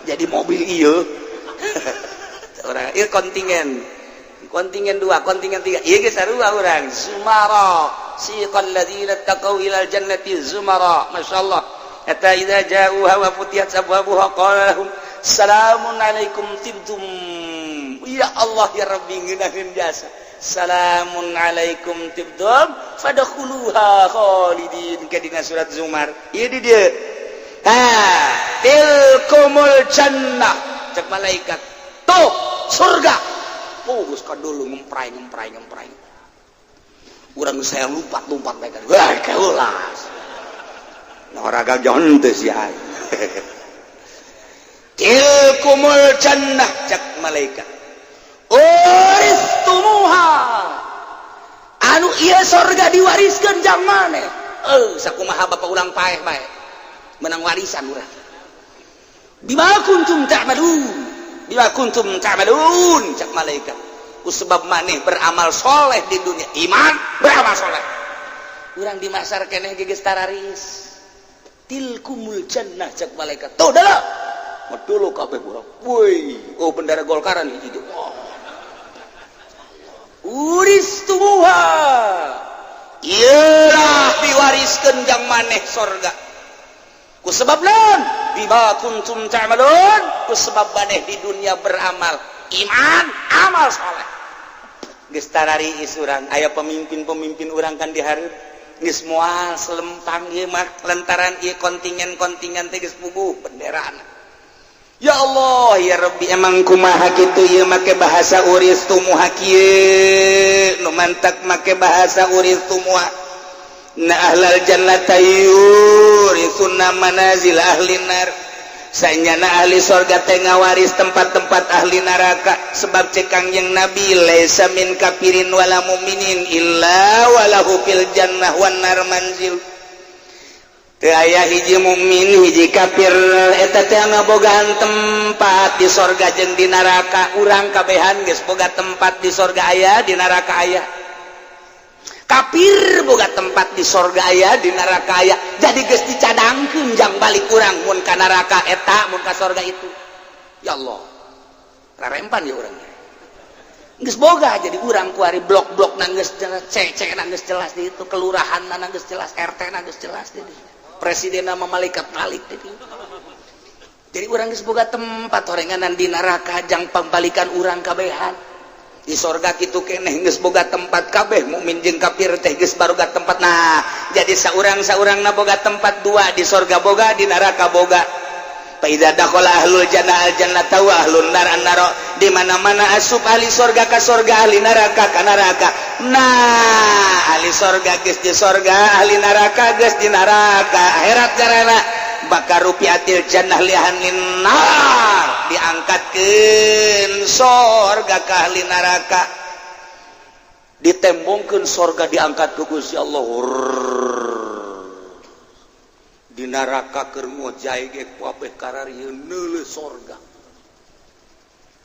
Jadi mobil ieu. Orang ieu kontingen. Kontingen dua, kontingen tiga. Ieu geus sarua urang. Zumara. Siqal ladzina taqaw ilal jannati zumara. Masyaallah. Hatta idza ja'uha wa futiyat abwabuha qala lahum salamun alaikum tibtum. Ya Allah ya Rabbi, ngeunaheun jasa. Salamun alaikum tibtum fadkhuluha khalidin, ke dina surat Zumar. Ieu di dieu. Ha, tilkumul jannah, cek malaikat. Tuh, surga. Oh, geus dulu ngemprai ngemprai ngemprai. Urang saya lompat-lompat mereka. Wah, keulas. Olahraga jonte sih. Tilkumul jannah, cek malaikat. Uristumuha. Anu ieu sorga diwariskeun jang maneh. Eh, sakumaha bapak urang paeh bae. Menang warisan urang. Bima kuntum ta'malun. Bima kuntum ta'malun, cek malaikat. Ku sebab maneh beramal soleh di dunia, iman beramal soleh. Urang di masar keneh geus tararis. Tilkumul jannah, cek malaikat. Tuh dah. Dulu kabeh urang. Woi, oh, bendera Golkaran hiji. Oh. Uristumuha. Iyalah diwariskeun jang maneh sorga. Ku sebab naon? Bima kuntum ta'malun. Ku sebab maneh di dunia beramal iman, amal soleh. Geus tarariis urang, aya pemimpin-pemimpin urang kan dihareup geus moal selempang ieu mah, lantaran ieu kontingen-kontingen teh geus puguh benderana. Ya Allah ya Rabbi, emang kumaha kitu ieu make bahasa uristumuha kieu, nu mantak make bahasa uristumuha. Na ahlal jannata yurisuna manazil ahli nar. Sanyana ahli sorga teh ngawaris tempat-tempat ahli neraka, sebab cek Kangjeng Nabi, laisa min kafirin wala muminin illa walahu fil jannah wan nar manzil. Teu aya hiji mukmin hiji kafir eta teh ngabogaan tempat di sorga jeung di neraka. Urang kabehan geus boga tempat, di sorga aya, di neraka aya. Kafir boga tempat, di sorga aya, di neraka aya. Jadi geus dicadangkeun jang balik urang, mun ka neraka eta, mun ka sorga itu. Ya Allah, rarempan ya urang geus boga. Jadi urang kuari blok-blok geus jelas, CC geus jelas di itu, kelurahan geus jelas, RT geus jelas, jadi presiden nama malaikat balik. Jadi urang geus boga tempat horenganan di neraka jang pambalikan urang kabehan. Di sorga kitu keneh, geus boga tempat kabeh, mukmin jeung kafir teh geus baroga tempat. Nah, jadi saurang saurang na boga tempat dua, di sorga boga, di neraka boga. Fa idza dakhala ahlul jannah al jannata wa ahlun nar an nar, di mana-mana asup ahli sorga ka sorga, ahli neraka ka neraka. Nah, ahli sorga geus di sorga, ahli neraka geus di neraka. Akhirat carana bakal rufiatil jannah li ahlin nar, diangkatkeun sorga ka ahli neraka, ditembongkeun sorga, diangkat ke Gusti Allah di neraka, keur ngojay ge kabeh kararieun neuleuh sorga.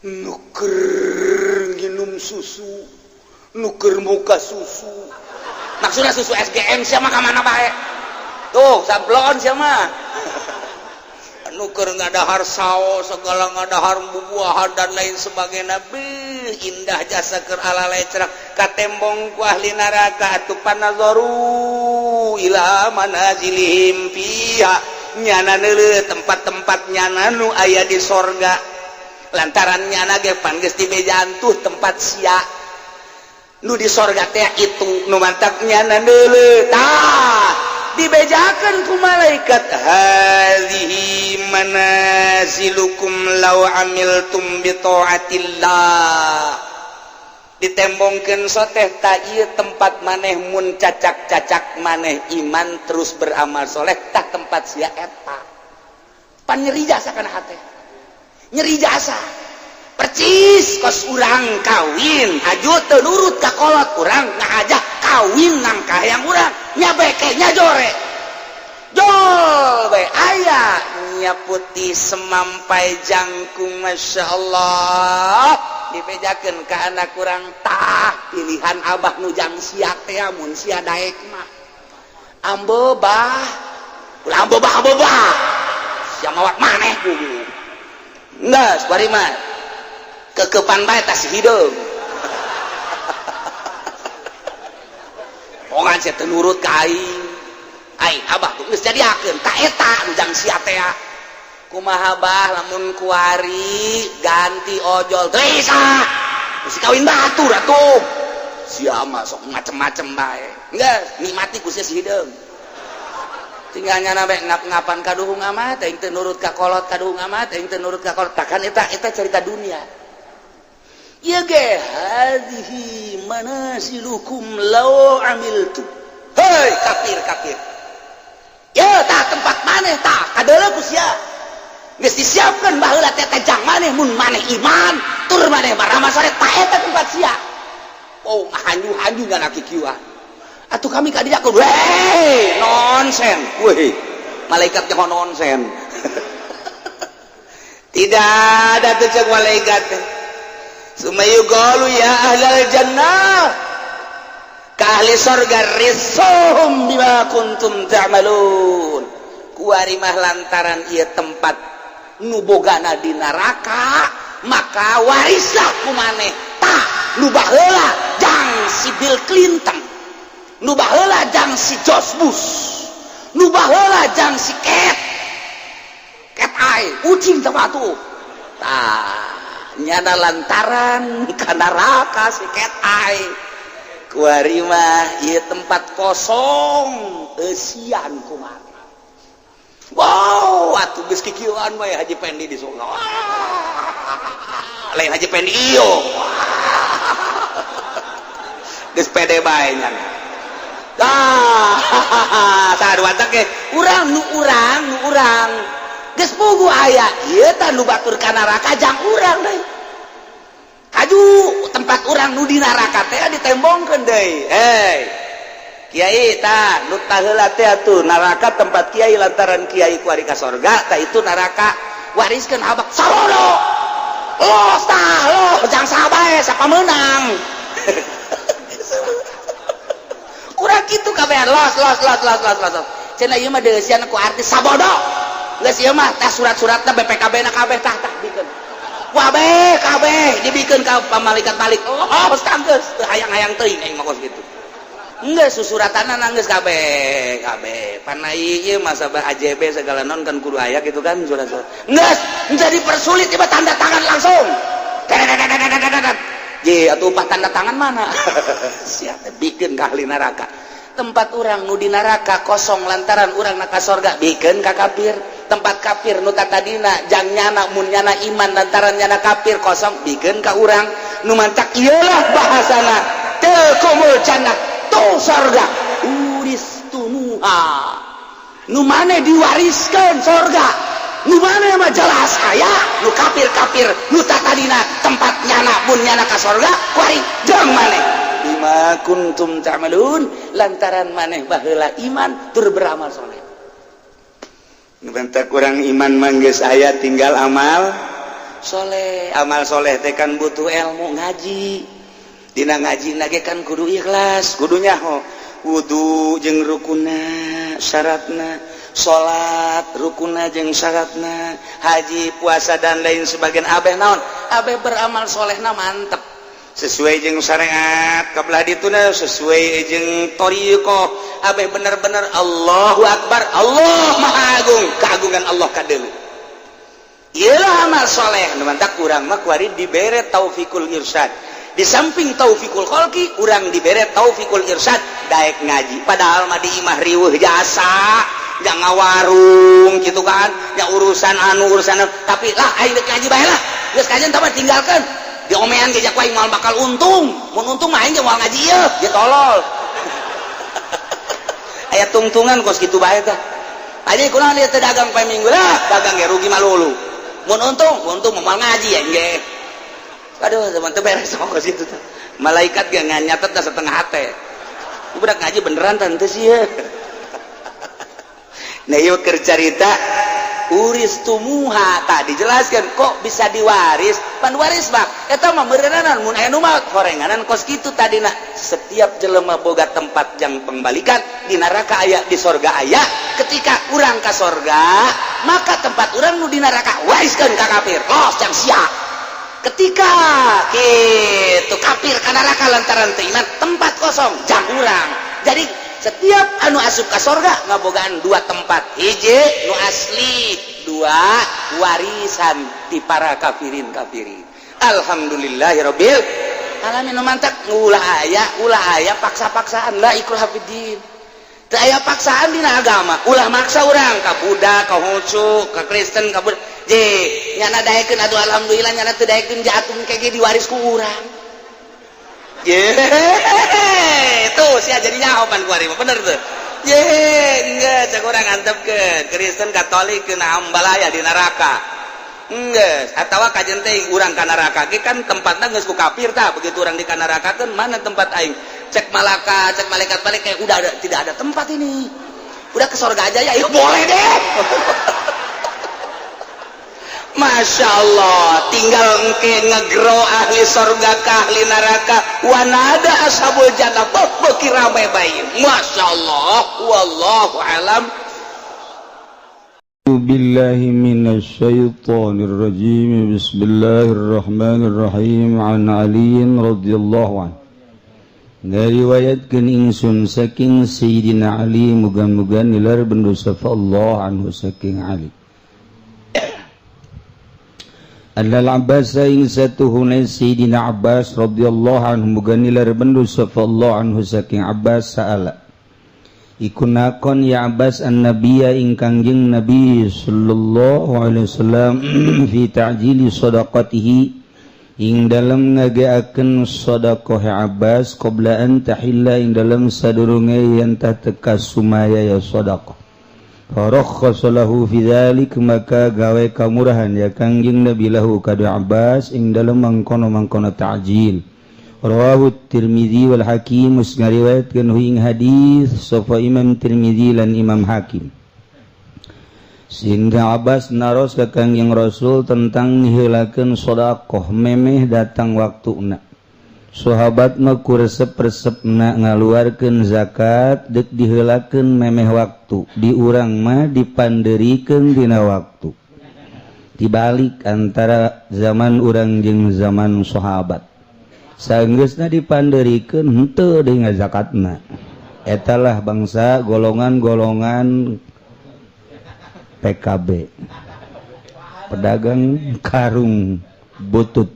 Nu keur nginum susu, nu keur muka susu, maksudnya susu SGM sia mah, ka mana bae tuh sablon sia mah. Nu keur ngadahar sao segala, ngadahar bubuahan dan lain sebagainya. Beuh, indah jasa, keur ala lecrak, katembong ku ahli neraka atuh. Panazaru ila manazilihim fiha, nyana neuleuh tempat-tempat nyana nu aya di sorga, lantaran nyana ge pan geus dibejaan tuh tempat sia nu di sorga teh itu. Nu mantak nyana neuleuh, tah dibejakan ku malaikat, hadhihi manazilukum law amiltum bi taatillah. Ditembongkeun soteh tak ieu tempat maneh mun cacak-cacak maneh iman terus beramal soleh, tah tempat sia eta. Pan nyeri jasa kana hate, nyeri jasa percis kos urang kawin haju teu nurut ka kolot urang, ngajak kawin nang kahayang urang nya, beke nya jore jol bae aya nya putih semampai jangkung, Masya Allah, dibejakeun ka anak kurang, tah pilihan abah nu jang sia teh, mun sia daek mah ambe bah, ulah ambe bah, ambe bah sia mawat maneh kudu geus bari mah kekepan bae tas hideung. Ongan sia teu nurut ka aing, aing abah tuh geus jadiakeun ta eta nu jang sia teh. Kumaha bah lamun kuari ganti ojol? Teu bisa, mesti kawin batur atuh, sia mah sok macem-macem bae. Geus nikmati ku sia si hideung, tinggal nyana bae ngap-ngapan kaduhung amat aing teu nurut ka kolot, kaduhung amat aing teu nurut ka kolot. Takkan eta eta cerita dunia ieu ge. Hadhihi manasilukum law amiltu. Hei kafir kafir ya, tah tempat maneh, tah kadeuleu ku sia geus disiapkeun baheula teh jang maneh mun maneh iman tur maneh baramal soleh, tah eta tempat sia. Oh, ngahanju-hanju ngana kikieuan atuh kami ka dieu, weh nonsen weh, malaikat nyaho nonsen. Tidak ada tuh cek malaikat. Summa yuqalu ya ahlal jannah, ka ahli sorga, risuhum bima kuntum ta'malun. Kuari mah lantaran ieu tempat nu bogana di neraka, maka warislah ku maneh tah nu baheula jang si Bill Clinton, nu baheula jang si George Bush, nu baheula jang si Cat Cat Eye kucing sama tuh. Tah nyana lantaran ka neraka si Cat Eye, kuari mah ieu tempat kosong eusian kumaha. Wow, atuh geus kikieuan we Haji Pendi di surga. Lain Haji Pendi iyo. Geus pede bae nyana. Ah, sarua ge urang nu urang nu urang geus puguh aya ieu tah nu batur ka neraka jang urang deui. Kaju tempat urang nu di neraka teh ditembongkeun deui. Hei kiai, tah nu taheula teh atuh neraka tempat kiai, lantaran kiai kuari ka sorga, tah itu neraka wariskeun abak sarono. Los tah lo jang saha bae, siapa menang. Kurang kitu kabehan, los los los los los los. Cenah ieu mah deusian ku artis sabodo. Geus ieu mah tah surat-suratna BPKB na kabeh, tah tah bikeun. Kabeh kabeh dibikeun ka malaikat balik. Oh, tah geus teu hayang-hayang teuing aing mah kos kitu. Geus susuratanna geus kabeh kabeh. Panai ieu masa AJB segala non kan kudu aya gitu kan surat-surat. Geus jadi persulit tiba tanda tangan langsung. Ye atuh upah tanda tangan mana? Siapa bikin ka ahli neraka. Tempat urang nu di neraka kosong lantaran urang na ka sorga, bikin ka kafir. Tempat kafir nu tadina jang nyana mun nyana iman, lantaran nyana kafir kosong, bikin ka urang. Nu mancak iyalah bahasana tilkumul jannah, tuh sorga, uristumuha, nu maneh diwariskan sorga, nu maneh mah jelas aya nu kafir-kafir nu tadina tempat nyana mun nyana ka sorga kuari jang maneh bima kuntum ta'malun, lantaran maneh baheula iman tur beramal soleh. Bentak kurang iman mangges aya, tinggal amal soleh. Amal soleh teh kan butuh ilmu, ngaji. Dina ngaji nage kan kudu ikhlas, kudu nyaho wudu jeung rukuna syaratna, salat rukuna jeung syaratna, haji, puasa, dan lain sebagian. Abeh naon, abeh beramal solehna mantep sesuai jeung syariat kabelah dituna, sesuai jeung thoriqoh, abeh bener-bener Allahu Akbar, Allah Maha Agung, keagungan Allah kadeuleu. Iyalah amal soleh. Nu mantak urang mah kuari dibere taufikul irsyad. Di samping taufikul kholqi, urang dibere taufikul irsyad daek ngaji. Padahal mah di imah riweuh jasa, jangan warung gitu kan ya, urusan anu urusan anu. Tapi lah aing dek ngaji bae lah, geus kajian tambah tinggalkan. Diomean ge ku aing moal bakal untung. Mun untung mah aing ge moal ngaji ieu, dia tolol. Aya tungtungan kos kitu bae tah. Aja kunaon dia teu dagang poe Minggu lah, dagang ge rugi malulu. Mun untung, untung moal ngaji ya ge. Aduh, teman teu beres kos kitu tah. Malaikat ge nyatet dah setengah hate. Budak ngaji beneran tante sih ya. Nah, yuk keur carita uristumuha tadi dijelaskan kok bisa diwaris, pan waris mah eta mah meureunana mun aya nu maot horenganan kos kitu tadina. Setiap jelema boga tempat jang pembalikan, di neraka aya, di sorga aya. Ketika urang ka sorga, maka tempat urang nu di neraka wariskeun ka kafir, los jang sia. Ketika kitu kafir ka neraka lantaran teu iman, tempat kosong jang urang. Jadi setiap anu asup ka sorga ngabogaan dua tempat, hiji nu asli, dua warisan di para kafirin kafirin. Alhamdulillahirabbil alamin. Nu mantak ulah aya, ulah aya paksa-paksaan. La ikraha fiddin, teu aya paksaan dina agama. Ulah maksa urang ka Buddha, ka Konghucu, ka Kristen, ka Buddha je nyana daekeun. Aduh, alhamdulillah. Nyana teu daekeun, jatuh kege diwaris ku urang. Ye, tuh sia jadi nyaho pan kuari mah bener tuh. Ye, enggak cek urang antepkeun Kristen Katolik kena ambalaya di neraka. Enggeus, atawa kajen teh urang ka neraka ge kan tempatna geus ku kafir tah. Begitu urang di ka neraka kan mana tempat aing? Cek malaka, cek malaikat balik kayak udah ada, tidak ada tempat ini. Udah ke surga aja ya, ya boleh deh. Masya Allah, tinggal engke ngegro ahli sorga ke ahli neraka, wanada ashabul jannah, beuki rame bae. Masya Allah, wallahu alam. بالله من الشيطان الرجيم. بسم الله الرحمن الرحيم. عن علي رضي الله عنه, ngariwayatkeun ingsun saking Sayyidina Ali, muga-muga nilar bendu sapa Allah anhu saking Ali, Annal Abbas ing satuhuna Sayyidina Abbas radhiyallahu anhu, muga nilar bendu sapa Allah anhu saking Abbas, sa'ala iku nakon ya Abbas an-nabiyya ing Kangjeng Nabi sallallahu alaihi wasallam fi ta'jili sadaqatihi ing dalem ngageakeun sedekah Abbas qabla an tahilla ing dalem sadurunge yen tah teka sumaya ya sedekah. Farakhasa lahu fi dzalik, maka gawe kamurahan ya Kangjeng Nabi lahu kadu Abbas ing dalem mangkono-mangkono ta'jil. Rawahu Tirmizi wal Hakim, ngariwayatkeun ing hadis sapa Imam Tirmizi lan Imam Hakim. Sehingga Abbas naros ka Kangjeng Rasul tentang ngiheulakeun sedekah memeh datang waktuna. Sahabat mah ku resep-resepna ngaluarkeun zakat deuk diheulakeun memeh waktu, di urang mah dipanderikeun dina waktu. Dibalik antara zaman urang jeung zaman sahabat. Sanggeusna dipanderikeun henteu deui ngazakatna. Etalah bangsa golongan-golongan PKB, pedagang karung butut.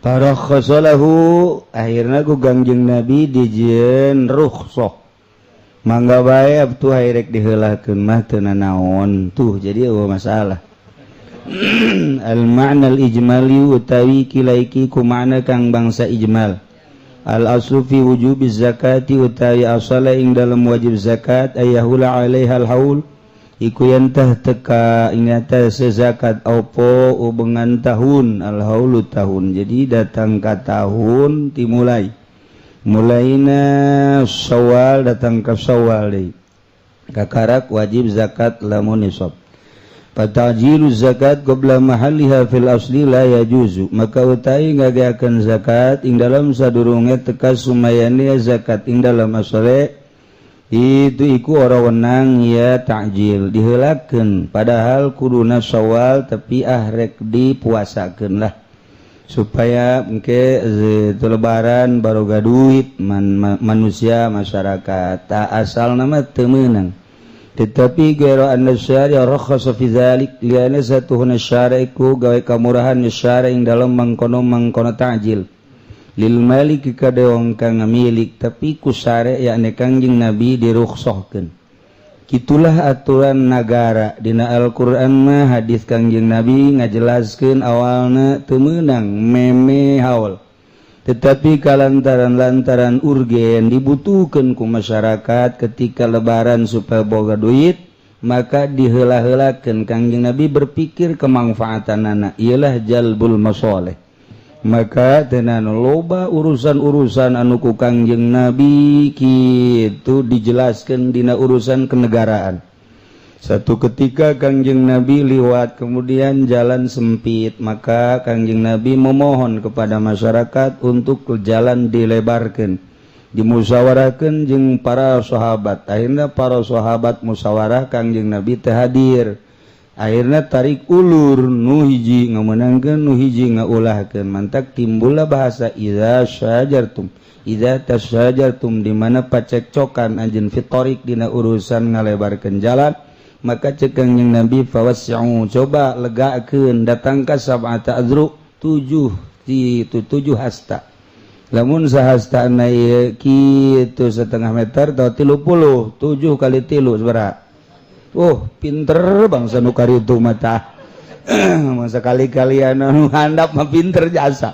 Farakhasalahu, akhirna ku Kangjeng Nabi dijieun rukhsah, mangga bae atuh rek diheulakeun mah teu nanaon tuh. Jadi eueuh masalah. Al ma'na al ijmali utawi kilaiki ku makna kang bangsa ijmal. Al aslu fi wujubi zakati utawi asala ing dalam wajib zakat ayahula alaiha al haul iku yantah teka ingata sezakat opo ubengan tahun, al haulu tahun. Jadi datang ka tahun dimulai mulaina Syawal, datang ke Syawal deui kakarak wajib zakat lamun nisab. Fatajilu zakat qabla mahalliha fil asli la yajuzu, maka utai ngagakeun zakat ing dalam sadurunge teka sumayane zakat ing dalam asale itu iku ora wenang ya ta'jil, diheulakeun. Padahal kuduna Syawal, tapi ah rek dipuasakeun lah supaya engke itu lebaran baroga duit manusia masyarakat. Tak asal nama teu meunang, tetapi gero anna syari'a rakhasa fi dzalik liana satuhuna syari'ku gawe kamurahan syari' ing dalam mangkono-mangkono ta'jil lil maliki kada wong kang ngamilik, tapi ku syari' yakni Kangjeng Nabi dirukhsahkeun. Gitulah aturan negara. Dina Al-Qur'an mah, hadis Kangjeng Nabi ngajelaskeun, awalna teu meunang meme haul, tetapi kalantaran-lantaran urgen dibutuhkan ku masyarakat ketika Lebaran supaya boga duit, maka diheula-heulakeun. Kangjeng Nabi berpikir kemanfaatan anak ialah jalbul masoleh, maka tenan loba urusan-urusan anu ku Kangjeng Nabi kitu dijelaskan dina urusan kenegaraan. Satu ketika Kangjeng Nabi liwat, kemudian jalan sempit, maka Kangjeng Nabi memohon kepada masyarakat untuk ke jalan dilebarkan. Dimusyawarahkan jeung para sahabat. Akhirnya para sahabat musyawarah, Kangjeng Nabi teu hadir. Akhirnya tarik ulur, nu hiji ngamenangkeun, nu hiji ngaulahkeun, mantak timbullah bahasa idza syajartum, idza tasyajartum, di mana pacekcokan anjeun fitorik dina urusan ngalebarkeun jalan. Maka cek Kangjeng Nabi, fawassi'u, coba legakeun, datang ka sab'ata adzru, tujuh itu tujuh hasta. Lamun sahasta ieu kitu setengah meter atau 30, tujuh kali tilu sabaraha? Oh, pinter bangsa nu karitu mata. Masa kali-kali anu handap mah pinter jasa.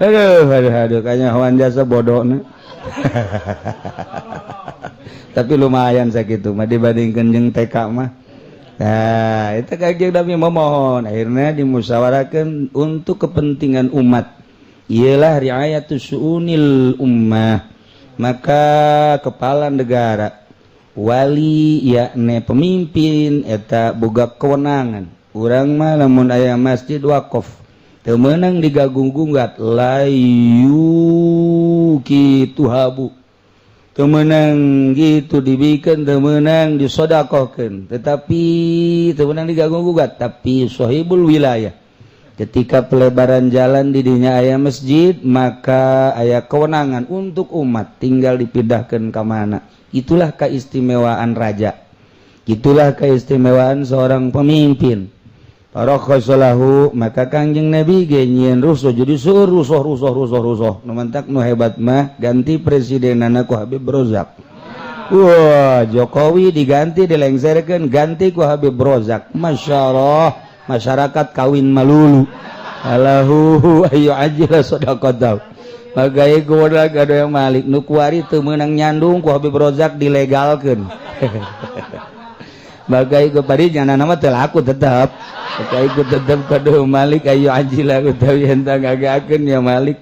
Aduh, aduh, aduh, kayaknya hawan jasa bodoh nih. Tapi lumayan sakitu mah dibandingkan jeung TK mah. Nah, itu Kangjeng Nabi memohon, akhirnya dimusyawarahkan untuk kepentingan umat. Ialah riayatus syu'unil ummah. Maka kepala negara, wali, yakni pemimpin eta boga kewenangan. Urang mah lamun aya masjid wakaf teu meunang diganggu-gugat, layu kitu habu, teu meunang gitu dibikeun, teu meunang disodakohkeun, tetapi teu meunang diganggu-gugat. Tapi sohibul wilayah, ketika pelebaran jalan di dinya aya masjid, maka aya kewenangan untuk umat, tinggal dipindahkan ke mana. Itulah keistimewaan raja, itulah keistimewaan seorang pemimpin. Lahu, maka Kangjeng Nabi ge nyieun rusuh, jadi seueur rusuh, rusuh, rusuh, rusuh. Nu mantak nu hebat mah ganti presiden ku Habib Rozak. Wah, Jokowi diganti, dilengserkeun, ganti ku Habib Rozak. Masya Allah, masyarakat kawin malulu. Alahu ayo ajila sadaqatahu. Bagai goda ada yang malik nu kuari teu meunang nyandung, ku Habib Rozak dilegalkeun. Bagai kepada jangan nama teu laku, tetap ikut, tetap kadu Malik ayo ajila utawi enta ngagakeun ya Malik.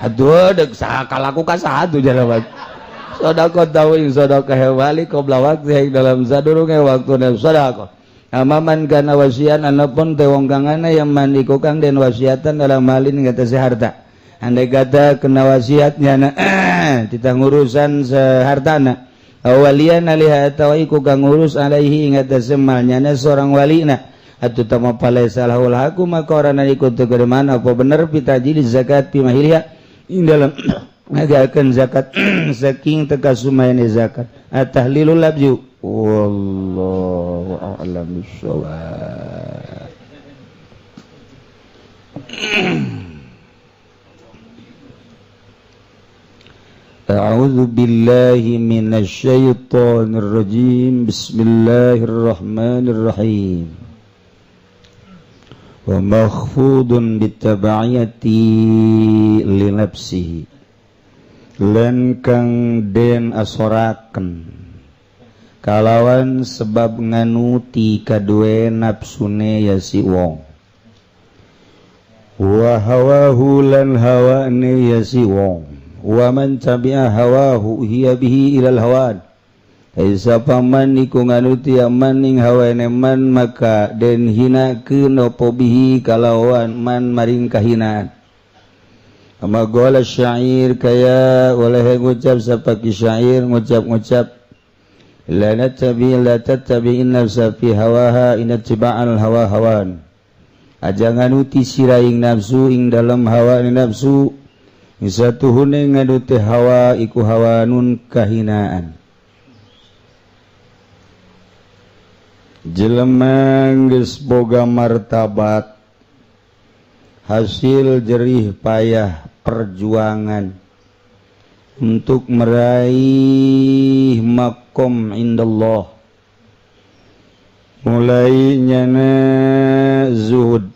Aduh, dek saha kalaku ka saha tuh jalan sedekah tahu ing sedekah Malik qabla waqti, dalam sadurunge waktuna sedekah. Amaman kana wasian, anapun teh wong kang ana yang man iku kang den wasiatan dalam malin ngatasi harta. Andai kata kena wasiatnya na titah ngurusan sehartana, awalian alaiha atawa iku kang ngurus alaihi ingatase malnya seorang walina atau tama, falaisa lahul haqqu, maka orang ikut mana apa bener fitajili zakat fi mahiliha, ing dalam ngagakeun zakat saking teka sumayane zakat. At-tahlilul labju, wallahu a'lam bissawab. أعوذ بالله من الشيطان الرجيم. بسم الله الرحمن الرحيم. ومخفوض بالتبعية لنفسه، lan kang den asoraken kalawan sebab nganuti kadue nafsune ya si wong, wa hawahu lan hawane ya si wong, wa man tabi'a hawahu hiya bihi ilal hawan. Sapa man iku nganuti man ing hawane man, maka den hinakeun apa bihi kalawan man maring kahinaan. Kama qala syair, kaya oleh ngucap sapaki syair, ngucap-ngucap la nattabi la tattabi nafsa fi hawaha in ittiba'al hawa hawan. Aja nganuti sira ing nafsu ing dalam hawa nafsu, satuhune nganuti hawa iku hawanun kahinaan. Jelema geus boga martabat hasil jerih payah perjuangan untuk meraih makom indallah. Mulai nyana zuhud,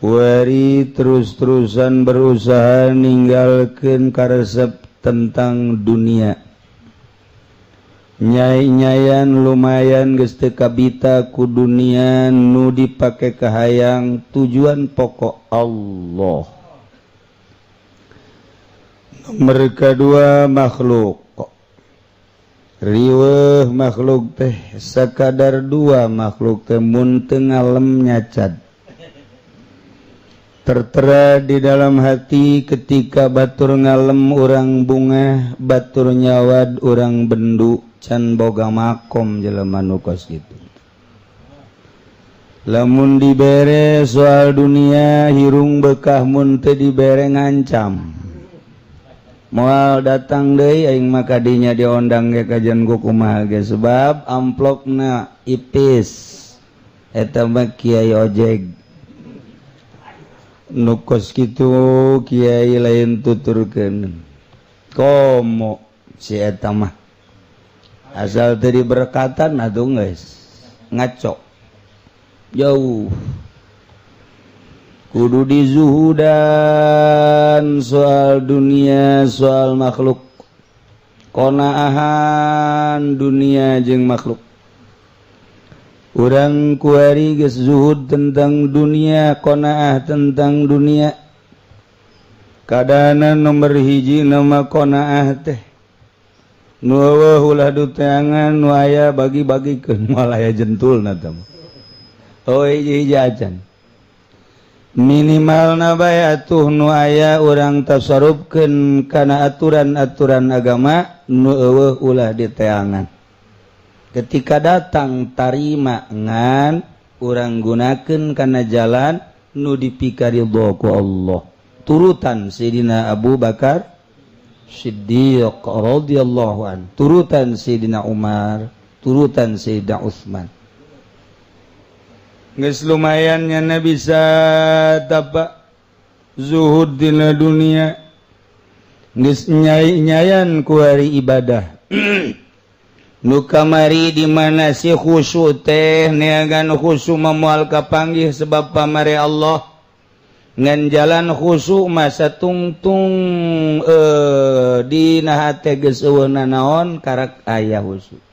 kuari terus-terusan berusaha ninggalkeun karesep tentang dunia. Nyai-nyayan lumayan geus teu kabita ku dunia, nu dipake kahayang tujuan pokok Allah. Nomor kedua, makhluk. Riweuh makhluk teh sakadar dua, makhluk teh mun teu ngalem nyacad. Tertera di dalam hati, ketika batur ngalem urang bungah, batur nyawad urang bendu. Can boga makom jelema nu kos kitu. Lamun dibere soal dunia hirung bekah, mun teu dibere ngancam moal datang deui aing mah kadinya, diondang ge kajian ku kumaha ge, sebab amplopna ipis. Eta mah kiai ojeg nu kos kitu, kiai lain tuturkeun komo si eta mah, asal teu diberkatan atuh geus ngaco jauh. Kudu dizuhudan soal dunia, soal makhluk, konaahan dunia jeung makhluk. Urang kuari geus zuhud tentang dunia, qanaah tentang dunia. Kadana nomor hiji nama qanaah teh nu eueuh ulah diteangan, nu aya bagi-bagikeun, moal aya jentulna teh. Oh, hiji-hiji acan minimal na bae atuh, nu aya urang tasarrufkeun kana aturan-aturan agama, nu eueuh ulah diteangan. Ketika datang tarima, ngan urang gunakan karena jalan nu dipikaridho ku Allah, turutan Sayyidina Abu Bakar Siddiq radhiyallahu an, turutan Sayyidina Umar, turutan Sayyidina Utsman. Geus lumayan nyana bisa tapak zuhud dina dunia, geus nyai-nyayan ku hari ibadah. Nu kamari di mana si khusyuk teh, neangan khusyuk moal kapanggih sebab pamare Allah, ngan jalan khusyuk masa tungtung dina hate geus eueuh nanaon, karak aya khusyuk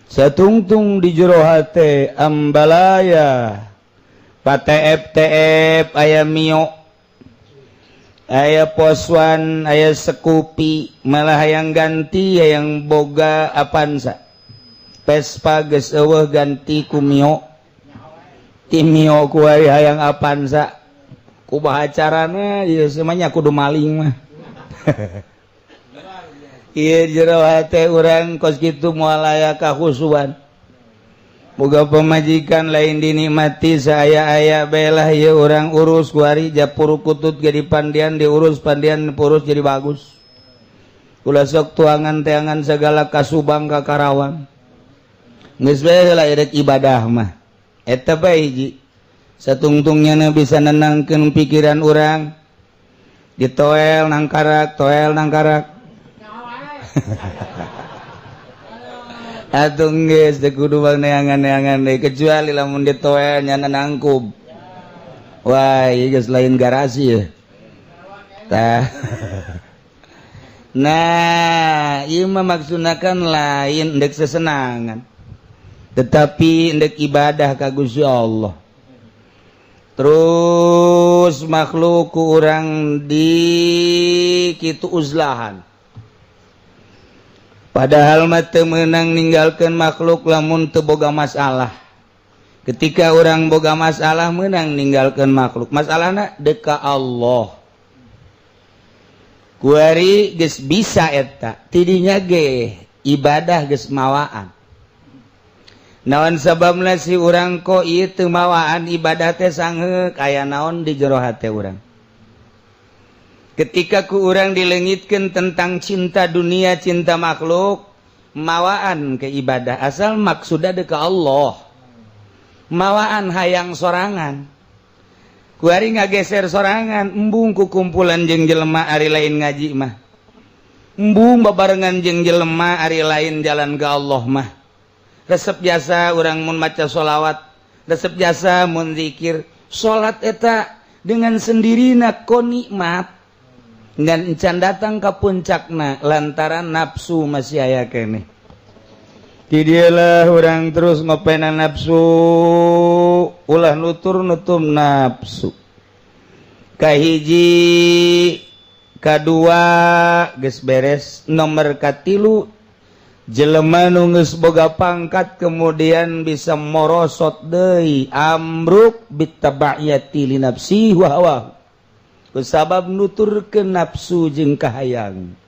satungtung di jero hate ambalaya PTF TF, aya Mio, aya Poswan, aya Scoopy, malah yang ganti yang boga Avanza. Vespa geus eueuh, ganti ku Mio. Ti Mio kuari hayang Avanza. Kumaha carana ieu semuanya, kudu maling mah. Ieu jero hate urang kos kitu moal aya kakhusuan. Boga pemajikan lain dinikmati, saya-aya belah ya orang urus kuari japur kutut jadi pandian diurus, pandian purus jadi bagus. Ulah sok tuangan teangan segala ka Subang, ka Karawang. Geus bae heula erek ibadah mah. Eta bae hiji satungtungnya bisa nenangkeun pikiran urang. Ditoel nangkarak, toel nangkarak. Atuh geus teu kudu bang neangan-neangan deui, kecuali lamun ditoel nyana nangkub. Wah, ieu geus lain garasi ya. Tah. Nah, ieu mah maksudna kan lain ndek sesenangan. Tetapi ndek ibadah ka Gusti Allah. Terus makhluk ku urang di kitu uzlahan. Padahal mah teu meunang ninggalkeun makhluk lamun teu boga masalah. Ketika orang boga masalah menang ninggalkeun makhluk. Masalahna deka Allah. Kuari geus bisa eta. Tidinya ge ibadah geus mawaan. Naon sababna si urang kok ieu teu mawaan ibadah teh sangheuk, aya naon di jero hate urang? Ketika ku urang dilengitkan tentang cinta dunia, cinta makhluk, mawaan ke ibadah asal maksudnya deka Allah. Mawaan hayang sorangan. Kuari ngageser sorangan, embung ku kumpulan jeung jelema ari lain ngaji mah. Embung babarengan jeung jelema ari lain jalan ke Allah mah. Resep jasa urang mun maca sholawat, resep jasa mun zikir, salat eta dengan sendirina ko nikmat ngan encan datang ke puncakna lantaran nafsu masih aya keneh. Di dialah urang terus ngopena nafsu, ulah nutur-nutur nafsu. Kahiji, kadua geus beres, nomor katilu, jelema nu geus boga pangkat kemudian bisa morosot deui, ambruk bittabaiyati li nafsi wa hawa, kusabab nuturkeun nafsu jeung kahayang.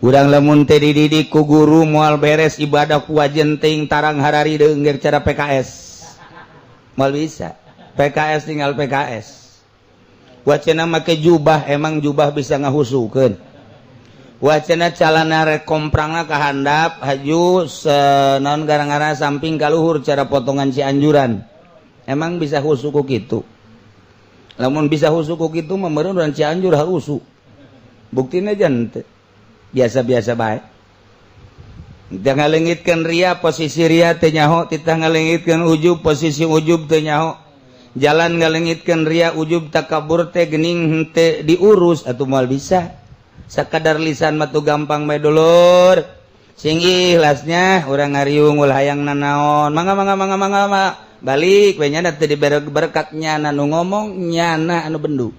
Urang lamun teh dididik ku guru moal beres ibadah ku wajen ting tarang harari deungger cara PKS, moal bisa. PKS tinggal PKS. Wacana make jubah, emang jubah bisa ngahusukeun? Wacana calana rek komprangna ka handap haju naon gara-gara samping ka luhur cara potongan Cianjuran, emang bisa husu ku kitu? Lamun bisa husu ku kitu mah meureun urang Cianjur husu. Buktina jan biasa-biasa bae. Teu ngalengitkeun ria, posisi ria teu nyaho. Titah ngalengitkeun ujub, posisi ujub teu nyaho. Jalan ngalengitkeun ria, ujub, takabur teh geuning henteu diurus atuh moal bisa. Sakadar lisan mah tuh gampang bae, dulur. Sing ikhlasnya urang ngariung, ulah hayang nanaon. Mangga, mangga, mangga, mangga, mangga. Balik we nya teu dibere berkat, nyana nu ngomong, nyana anu bendu.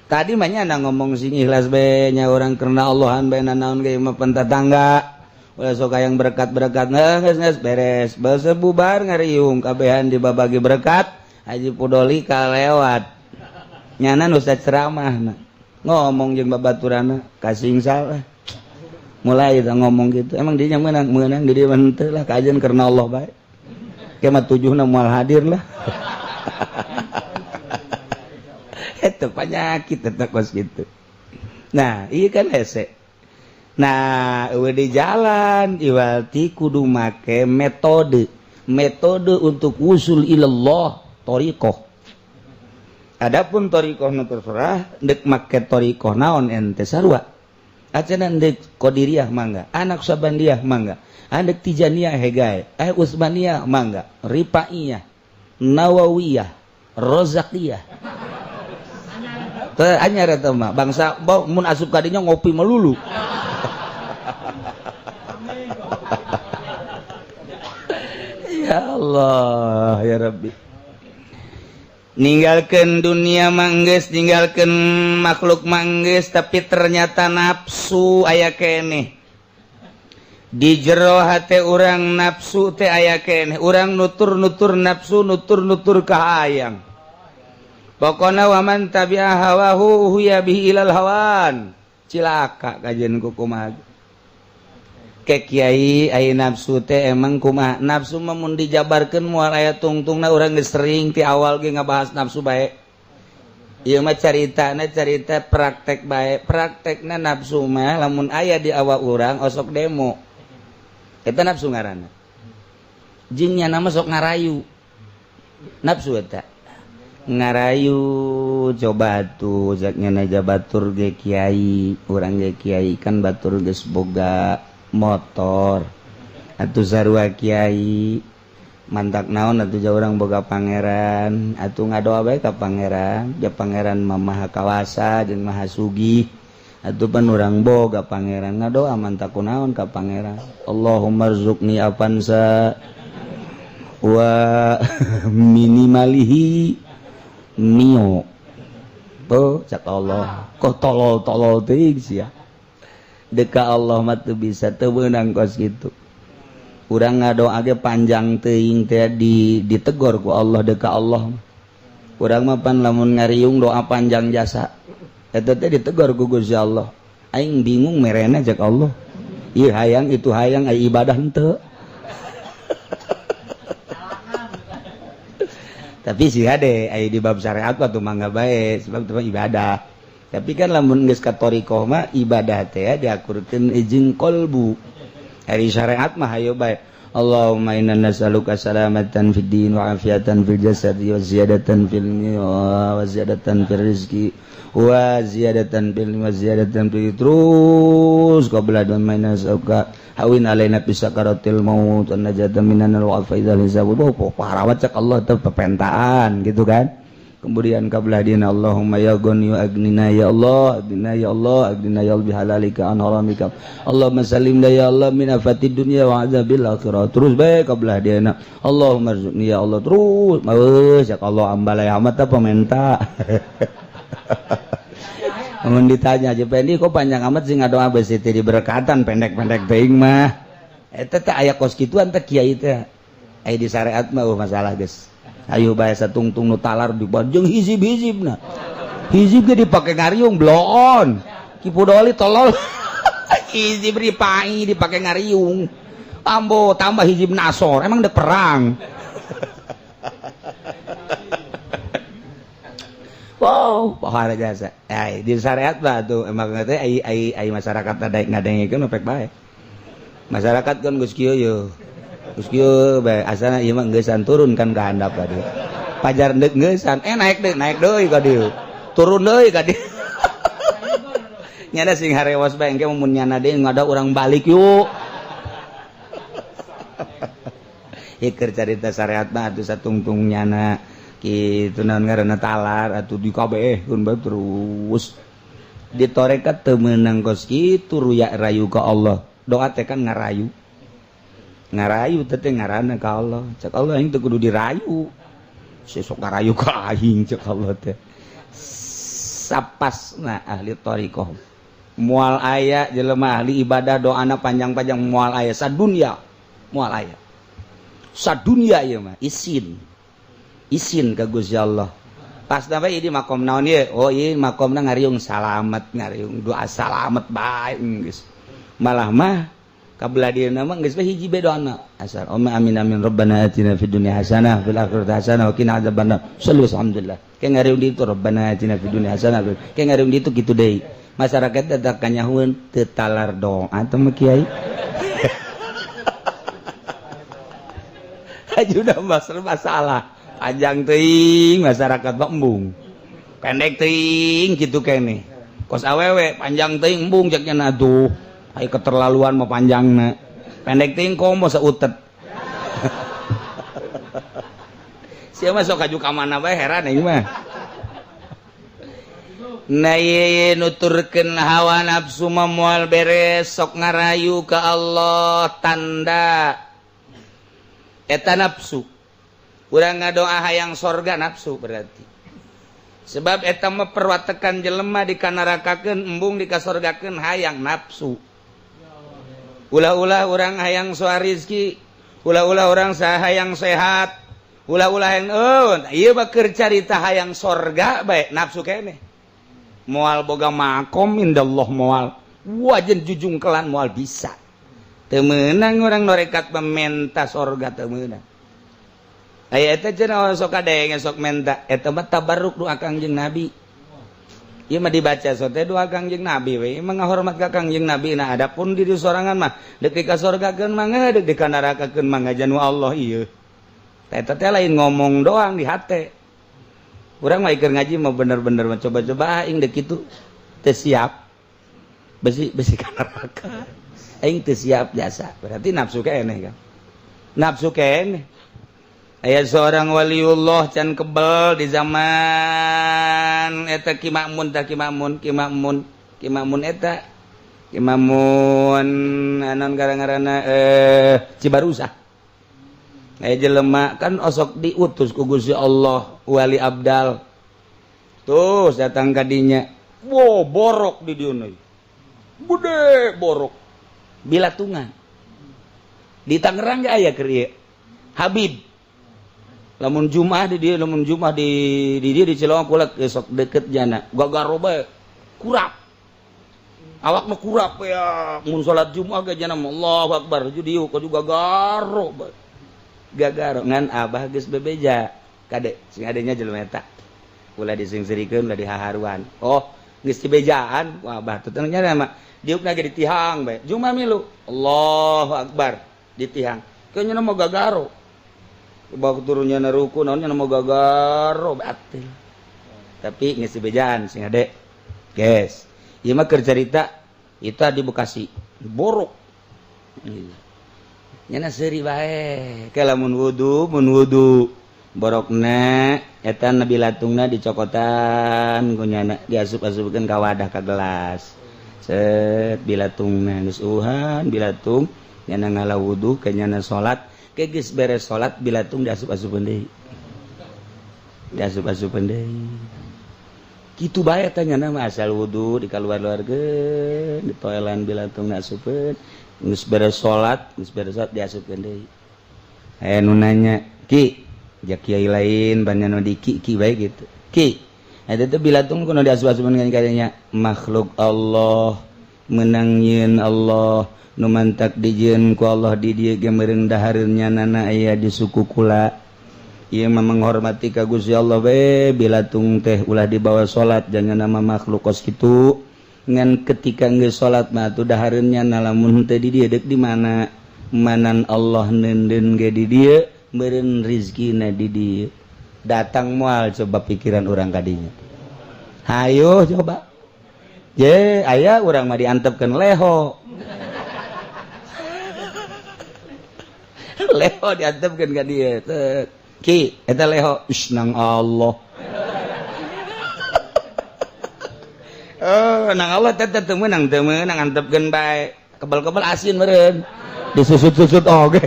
Tadi mah nyana ngomong sing ikhlas bae nya, urang karena Allahan bae, nanaon ge mah tetangga. Ulah sok hayang berkat-berkat, geus geus beres. Basa bubar ngariung kabehan dibabagi berkat, Haji Pudoli kalewat. Nyana nu ceramah ngomong jeung babaturana kasing salah. Mulai kita ngomong gitu, emang dia menang menang di dia henteu lah, kajian karena Allah bae. Ke mah tujuhna moal hadir lah. Itu penyakit tetap kos gitu. Nah, iya kan hese. Nah, eueuh di jalan iwalti kudu make metode, metode untuk usul ilallah, thoriqoh. Adapun thoriqoh nu terserah dek make thoriqoh naon ente sarua. Acan dek Qadiriyah mangga, anak Sabandiyah mangga, andek Tijaniyah hegae, Utsmaniyah mangga, Rifaiyah, Nawawiyah, Rozakiyah. Teu anyar eta mah, bangsa mun asup ka dinya ngopi melulu. Ya Allah, ya Rabbi. Ninggalkan dunia mangges, ninggalkan makhluk mangges, tapi ternyata nafsu aya keneh. Di jero hate urang nafsu teh aya keneh, urang nutur-nutur nafsu, nutur-nutur kahayang. Pokona waman tabi'a hawahu huya bihi ilal hawan. Cilaka kajian ku kumaha. Ke kiai aya nafsu teh emang kumaha? Nafsu mah mun dijabarkeun moal aya tungtungna, urang geus sering ti awal ge ngabahas nafsu bae. Ieu mah caritana carita praktek bae. Praktekna nafsu mah lamun aya di awak urang osok demo. Eta nafsu ngaranna. Jeung nyana mah sok ngarayu. Nafsu eta. Ngarayu coba tuh zaknya naja batur ge kiai, urang ge kiai kan batur geus boga motor atuh sarua kiai mantak naon atuh jauh urang boga pangeran atuh ngadoa bae ka pangeran ja pangeran mah maha kawasa jeung maha sugih atuh pan urang boga pangeran ngadoa mantak kunaon ka pangeran. Allahumma rzuqni avanza wa minimalihi mio. Tuh cak Allah kok tolol-tolol teuing sia. Deka Allah mah teu bisa, teu beunang kos kitu. Urang ngadoa ge panjang teuing teh di ditegor ku Allah, deka Allah. Urang mah pan lamun ngariung doa panjang jasa. Eta teh ditegor ku Gusti Allah. Aing bingung merena cek Allah. Ieu hayang itu hayang ai ibadah henteu. Tapi sih hade ai di bab syariat mah tuh mangga bae sebab itu mah ibadah. Tapi kan lamun geus ka thoriqoh mah ibadah teh diakurkeun izin qalbu. Ari syariat mah hayo bae. Allahumma inna nas'aluka salamatan fid din wa afiatan fil jasadi wa ziyadatan fil wa ziyadatan fil rizqi wa ziyadatan fil wa ziyadatan fil terus qabla dan nas'aluka hawin alaina bi sakaratil maut an najata minan wa faizal hisab. Oh, parawat cek Allah teh pepentaan gitu kan. Kemudian qabla dina Allahumma ya ghani wa agnina ya Allah, agnina ya Allah, agnina ya Allah bihalalika an haramika. Allahumma salimna ya Allah min afatid dunya wa azabil akhirah. Terus bae qabla dina Allahumma rzuqni ya Allah terus. Geus ya Allah ambalai amat apa menta. Mun ditanya aja Pendi kok panjang amat sih ngadoa besi teh diberkatan pendek-pendek teuing mah. Eta teh aya kos kituan teh kiai teh. Aya di syariat mah masalah geus. Ayo bae satungtung nu talar dibajeng hizib-hizibna. Hizib ge dipake ngariung bloon. Ki Pudoli tolol. Hizib dipai dipake ngariung. Ambo tambah hizib nasor, emang dek perang. Wow, pohara jasa. Ai di syariat mah tuh emang teh ai ai ai masyarakat daek ngadengekeun pek bae. Masyarakat kan geus kieu ye. Geus kieu bae asana ieu mah geusan turun kan ka handap ka dieu. Pajar deuk geusan, naik deui ka dieu. Turun deui ka dieu. Nyana sing harewas bae engke mun nyana deui ngada urang balik yuk. Ieu keur carita syariat mah atuh satungtung nyana kitu naon ngaranna talar atuh di kabehkeun bae terus. Di tarekat teu meunang kos kitu ruya rayu ka Allah. Doa teh kan ngarayu. Ngarayu teh ngaranna ka Allah. Cek Allah aing teu kudu dirayu. Sesok ngarayu ka aing cek Allah teh. Sapasna ahli thariqah. Moal aya jelema ahli ibadah doana panjang-panjang moal aya sadunya. Moal aya. Sadunya ieu mah isin. Isin ka Gusti Allah. Pas sampai ini makom naon ieu? Oh ieu makomna ngariung salamet, ngariung doa salamet bae geus. Malah mah kabelah dieuna mah geus bae hiji bae doana. Asal Allahumma amin amin rabbana atina fid dunya hasanah fil akhirati hasanah wa qina adzabannar. Sallu alhamdulillah. Ke ngariung di itu rabbana atina fid dunya hasanah. Ke ngariung di itu kitu deui. Masyarakat tetap kanyahueun teu talar doa teh mah kiai. Ajudah masalah. Panjang teuing masyarakat mah embung. Pendek teuing kitu keneh. Kos awewe panjang teuing embung cek nya aduh. Ai keterlaluan mah panjangna. Pendek teuing komo sautet. Sia mah sok kaju ka mana bae heran aing mah. Nah ieu nuturkeun hawa nafsu mah moal beres sok ngarayu ka Allah tanda eta nafsu. Urang ngadoa hayang sorga nafsu berarti. Sebab eta mah perwatekan jelema dikanarakakeun embung dikasorgakeun hayang nafsu. Ulah-ulah urang hayang soal rizki, ulah-ulah urang hayang sehat, ulah-ulah hayang ieu mah keur carita hayang sorga bae nafsu keneh. Moal boga makom indallah moal. Wajen jujungkelan moal bisa. Teu meunang urang norekat mementa sorga teu meunang. Aya eta cenah sok kadenge sok menta eta mah tabarruk doa Kangjeng Nabi. Ieu mah dibaca sok teh doa Kangjeng Nabi we mah ngahormat ka Kangjeng Nabi. Nah adapun diri sorangan mah deuk dikasorgakeun mangga deuk dikanarakakeun mangga janu Allah ieu. Eta teh lain ngomong doang di hate. Urang mah keur ngaji mah bener-bener mencoba-coba aing deuk kitu teu siap. Besi ka neraka. Aing teu siap jasa. Berarti nafsu keneh kan. Nafsu keneh. Aya seorang waliullah can kebel di zaman eta Ki Ma'mun tah Ki Ma'mun Ki Ma'mun Ki Ma'mun eta Ki Ma'mun anon gara-garana Cibarusah. Aya jelema kan osok diutus ku Gusti Allah wali abdal. Tuh datang ka dinya. Wo borok di dieu euy. Gede borok. Bilatungan. Di Tangerang ge aya keur ieu. Habib. Lamun Jumat di dia, lamun Jumat di dia di Cilongok kulak sok deket jana. Gagaro bae kurap. Awak mah kurap ya. Mun salat Jumat ge jana Allahu Akbar. Jadi dieu juga gagaro bae. Gagaro ngan abah geus bebeja. Kade sing adenya jelema eta. Ulah disingserikeun ulah dihaharuan. Oh, geus dibejaan ku abah teh nya mah diukna ge ditihang bae. Jumat milu Allahu Akbar ditihang. Kayaknya nama gagaro. Bawa turunnya na ruku naonnya nama gagaro batil. Tapi geus bejaan sing ade. Guys, ieu mah keur carita eta di Bekasi. Borok. Nyana seuri bae. Ke lamun wudu, mun wudu borokna eta nabi latungna dicokotan ku nyana diasup-asupkeun ka wadah ka gelas. Set bilatungna geus uhan bilatung nyana ngala wudu ke nyana salat ke geus beres salat bilatung diasup-asupkeun deui. Diasup-asupkeun deui. Kitu bae teh nyana mah asal wudu dikaluar-luarkeun ditoelan bilatungna asupkeun geus beres salat diasupkeun deui. Aya nu nanya, "Ki, ja kiai lain banyak nu di ki ki bae gitu." Ki, eta teh bilatung kudu diasup-asupkeun kadinya makhluk Allah menang yeun Allah nu mantak dijieun ku Allah di dieu ge meureun dahareun nyanana aya di suku kula. Ieu mah menghormati ka Gusti Allah we bilatung teh ulah dibawa salat jangan nama makhluk kos kitu. Ngan ketika geus salat mah atuh dahareun nyana lamun teu di dieu deuk di mana? Manan Allah neundeun ge di dieu meureun rizkina di dieu. Datang moal coba pikiran urang kadinya. Hayo coba. Ye, aya urang mah diantepkeun leho. Leho diantepkeun ka dieu. Ki, eta leho, ish nang Allah. Oh, nang Allah teh teu meunang antepkeun bae. Kebel-kebel asin meureun. Disusut-susut oge.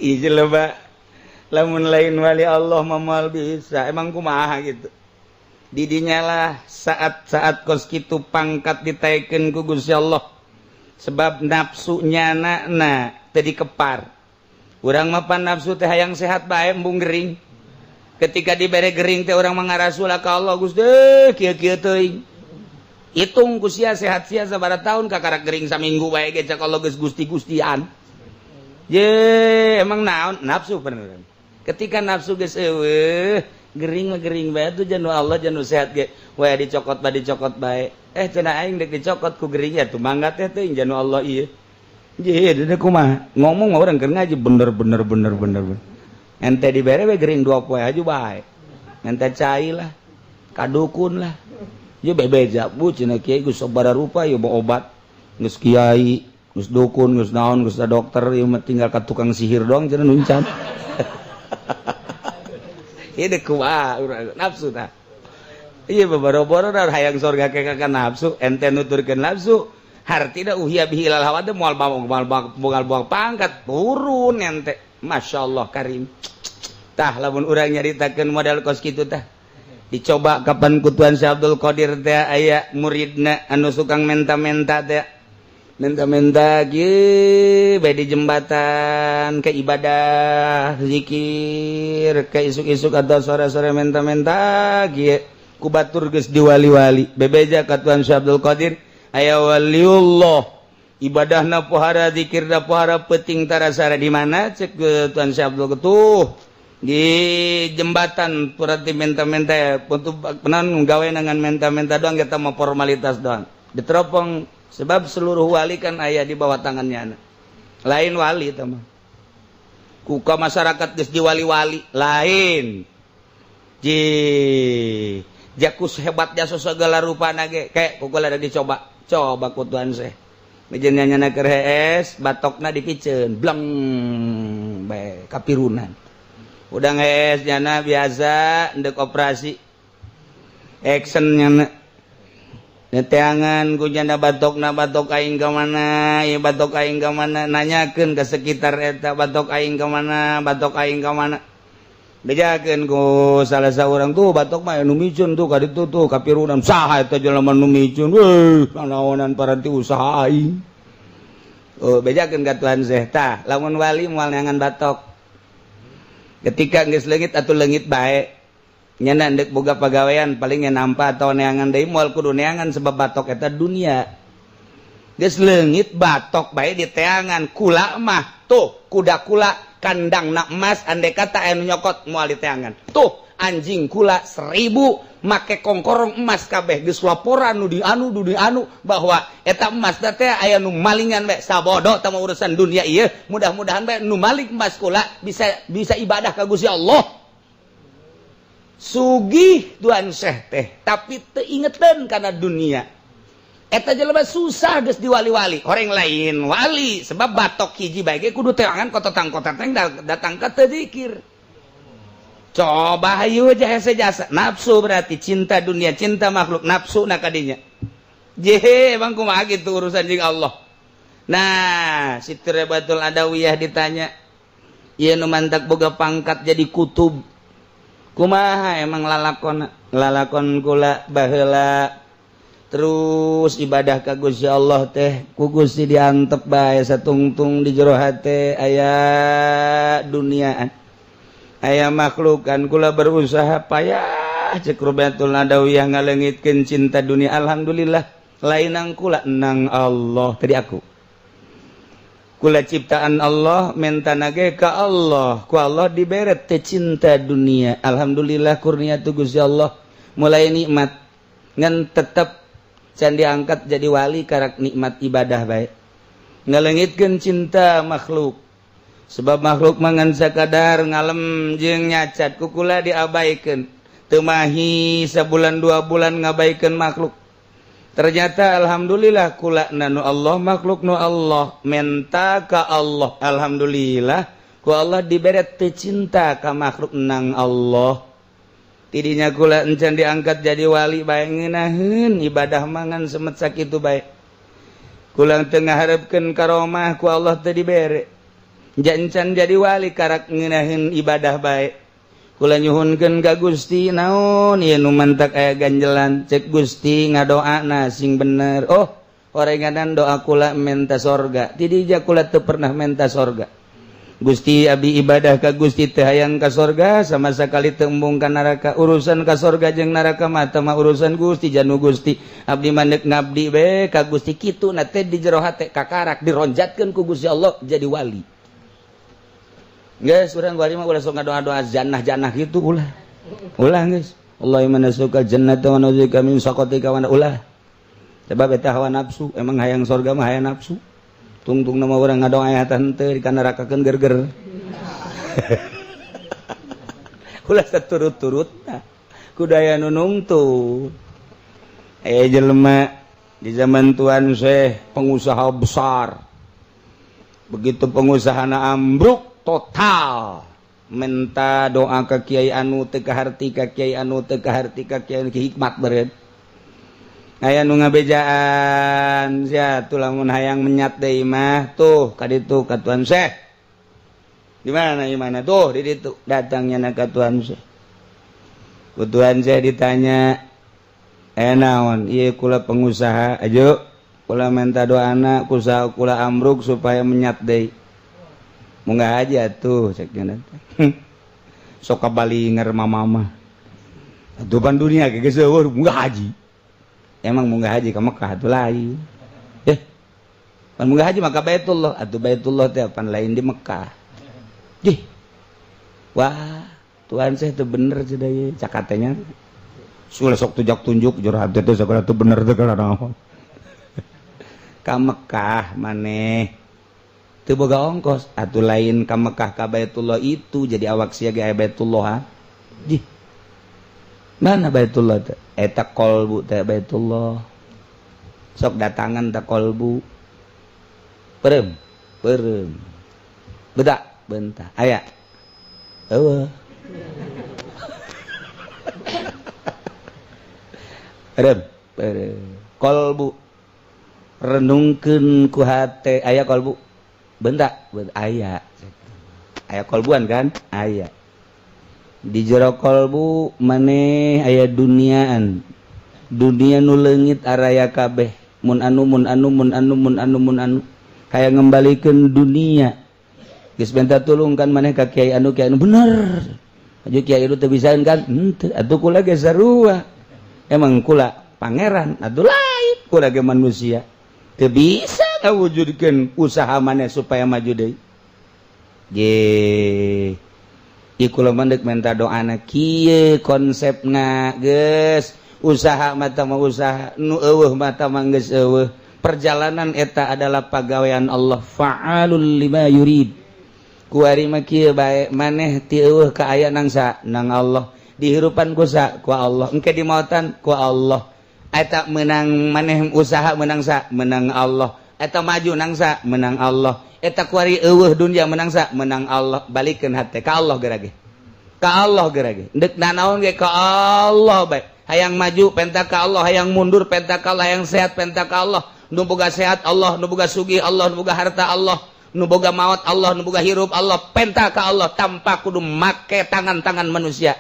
Ieu jelema lamun lain wali Allah mah moal bisa. Emang kumaha gitu. Didinya lah saat-saat kos kitu pangkat ditaikeun ku Gusti Allah. Sebab nafsu nyana na teu dikepar. Urang mah pan nafsu teh hayang sehat bae embung gering. Ketika dibere gering teh urang mangarasul ka Allah Gusti kieu-kieu teuing. Hitung ku sia sehat sia sabaraha tahun kakarak gering saminggu bae ge cak Allah geus gusti-gustian. Ye, emang naon nafsu bener. Ketika nafsu geus eueuh, gering mah gering bae tuh janu Allah janu sehat ge. We dicokot bae dicokot bae. Eh cenah aing deuk dicokot ku gering ya tuh mangga teh teuing janu Allah ieu. Ye, deui kumaha? Ngomong mah urang keur ngaji bener bener bener bener. Ente dibere we gering 2 poe aja bae. Ente cai lah, kadukun lah. Ye bebeja bu cenah kiai geus sabaraha rupa ieu obat. Geus kiai, geus dukun, geus naon, geus dokter, ieu mah tinggal ka tukang sihir doang cenah nuncan. Ieu deuk kumaha urang nafsu tah. Ieu boro-boro hayang sorga ke ka nafsu, ente nuturkeun nafsu. Hartina uhia bihi ilal hawa teh moal moal pangkat turun ente. Masyaallah karim. Tah lamun urang nyaritakeun modal kos kitu tah. Dicoba kapan ku Tuan Syekh Abdul Qadir teh aya muridna anu sukang menta-menta teh. Menta-menta kieu bae di jembatan ke ibadah zikir ke isuk-isuk atau sore-sore menta-menta kieu ku batur geus diwali-wali. Bebeja ka Tuan Syekh Abdul Qadir aya waliullah ibadahna pohara zikirna pohara peuting tarasara di mana cek Tuan Syekh Abdul tuh di jembatan berarti menta-menta untuk penan gawe dengan menta-menta doang kita mau formalitas doang diteropong sebab seluruh wali kan aya di bawah tangannya lain wali teman kuka masyarakat geus diwali-wali lain ji jakus hebat jasa segala rupa nage kayak kukul ada dicoba coba ku Tuan Syekh mejennya nyana keur hees batokna dipiceun bleng bae kapirunan. Udah ngees nyana biasa ndek operasi action nyana neteangan ku nyana batokna batok aing ka mana ieu batok aing ka mana nanyakeun ka sekitar eta batok aing ka mana batok aing ka mana bejakeun ku salah saurang tuh batok mah nu micun tuh ka ditu tuh kapirunan saha eta jelema nu micun weuh naonan paranti usaha aing. Oh bejakeun ka Tuhan Syekh tah lamun wali moal neangan batok. Ketika geus leungit atuh leungit bae nyana ndek boga pagawean paling nampa atau neangan deui moal kudu neangan sebab batok eta dunia. Geus leungit batok bae di teangan kula mah tuh kuda kula kandangna emas andai kata anu nyokot moal di teangan. Tuh Anjing kula 1000 make kongkorong emas kabeh, geus laporan nu di anu nu di anu bahwa eta emas teh aya nu malingan bae. Sabodo tah urusan dunia ieu, mudah-mudahan bae nu maling emas kula bisa bisa ibadah ka Gusti Allah. Sugih Tuan Syekh teh, tapi teu ingeteun kana dunia. Eta jelema susah geus diwali-wali, orang lain wali sebab batok hiji bae ge kudu teangan kototang kototang datang ka teu zikir. Coba hayu jasa jasa nafsu, berarti cinta dunia, cinta makhluk, nafsu. Nah, kadinya jehe emang kumaha gitu urusan jeung Allah. Nah, Siti Robiatul Adawiyah ditanya, ieu nu mantak boga pangkat jadi kutub, kumaha emang lalakon? Lalakon kula baheula terus ibadah ka Gusti Allah teh ku Gusti diantep bae satungtung di jero hate aya duniaan, aya makhlukan. Kula berusaha payah, cek Robiatul Adawiyah, ngalengitkeun cinta dunia. Alhamdulillah, lain nang kula, nang Allah. Tadi aku kula ciptaan Allah, menta nage ka Allah, ku Allah diberet teh cinta dunia. Alhamdulillah, kurnia tu Gusti Allah mulai nikmat, ngan tetep can diangkat jadi wali, karak nikmat ibadah baik, ngalengitkeun cinta makhluk, sebab makhluk mangan sakadar ngalem jeung nyacat, ku kula diabaikan. Temahi sebulan 2 bulan ngabaikan makhluk, ternyata alhamdulillah kula nanu Allah, makhluk nu Allah, menta ka Allah. Alhamdulillah, ku Allah diberi teu cinta ka makhluk, nang Allah. Tidinya kula encan diangkat jadi wali bae, ngeunaheun ibadah mangan semet sakitu bae. Kula teu ngaharepkeun karomah, ku Allah teu dibere. Jancan jadi wali karak ngeunaheun ibadah bae. Kula nyuhunkeun ka Gusti, naon ieu nu mantak aya ganjelan? Cek Gusti, ngadoana sing bener. Oh, orenganan doa kula menta sorga. Ti kula teu pernah menta sorga. Gusti, abi ibadah ka Gusti teu hayang ka sorga sama sekali, teu embung ka neraka. Urusan ka sorga jeung neraka mah mah urusan Gusti, janu Gusti. Abdi mandek ngabdi be ka Gusti. Kitu na teh di jero hate, kakarak dironjatkeun ku Gusti Allah jadi wali. Guys, urang wali mah ulah sok ngadoa-doa jannah-jannah gitu, ulah. Ulah geus. Allahumma nas'aluka jannata wa na'udzubika min sakhatika wa ulah. Sebab eta hawa nafsu, emang hayang sorga mah hayang nafsu. Tungtung nama urang ngadoa aya teh henteu dikanarakakeun gerger. Ulah saturut-turutna. Kudaya nu nungtun. Aya jelema di zaman Tuan Syekh, pengusaha besar. Begitu pengusahana ambruk total, minta doa ke kiai anu teu kaharti, ka kiai anu teu kaharti, ka kiai anu hikmat beureun. Aya nu ngabejaan, sia tuh lamun hayang menyat deui mah tuh ka ditu, ka Tuan Syekh. Di mana, di mana tuh? Di ditu. Datangnya na ka Tuan Syekh, ku Tuan Syekh ditanya, eh, naon ieu? Kula pengusaha, aja kula minta doana usaha kula ambruk supaya menyat deui. Munggah aja tuh, cek sok kabalinger mama mah. Atuh pan dunia ge geus eueuh, munggah haji. Emang munggah haji ke Mekah atuh lain? Eh, pan munggah haji maka Baitullah atuh. Baitullah teh pan lain di Mekah. Dih, wah, Tuhan saya itu bener sudah ya cakatanya. Sudah sok tunjuk tunjuk jero hati teh segala tuh bener teh kana naon. Ka Mekah maneh teu boga ongkos atuh, lain ka Mekah, ka Baitullah itu. Jadi awak sia ge aya Baitullah, ha? Jih, mana Baitullah teh? Eta kolbu teh Baitullah. Sok datangan ta kolbu. Perem perem, bedak bentah aya eueuh. Perem perem, kolbu renungkeun ku hate, aya kolbu bentak aya, aya kolbuan kan, aya di jero kolbu maneh aya duniaan, dunia nu leungit araya kabeh, mun anu, mun anu, mun anu, mun anu, mun anu, hayang ngembalikan dunia. Geus minta tulung kan maneh ka kiai anu, kiai anu bener aju, kiai anu teu bisaan kan henteu atuh. Kula ge sarua, emang kula pangeran atuh? Lain, kula ge manusia, teu bisa ngawujudkeun usaha maneh supaya maju deui. Ge Ieu kula mah deuk minta doana kieu konsepna geus usaha mata mah usaha nu eueuh mata mah geus eueuh. Perjalanan eta adalah pagawean Allah, fa'alul lima yurid. Kuari mah kieu bae, maneh ti eueuh ka aya nang sa nang Allah, dihirupan ku sa ku Allah, engke dimautan ku Allah. Eta menang maneh usaha menang sa menang Allah, eta maju nang sa menang Allah, eta kuari eueuh dunya menang sa menang Allah. Balikeun hate ka Allah gerage, ka Allah gerage, deuk nanaon ge ka Allah bae. Hayang maju penta ka Allah, hayang mundur penta ka Allah, hayang sehat penta ka Allah. Nu boga sehat Allah, nu boga sugih Allah, nu boga harta Allah, nu boga maut Allah, nu boga hirup Allah. Penta ka Allah tanpa kudu make tangan-tangan manusia.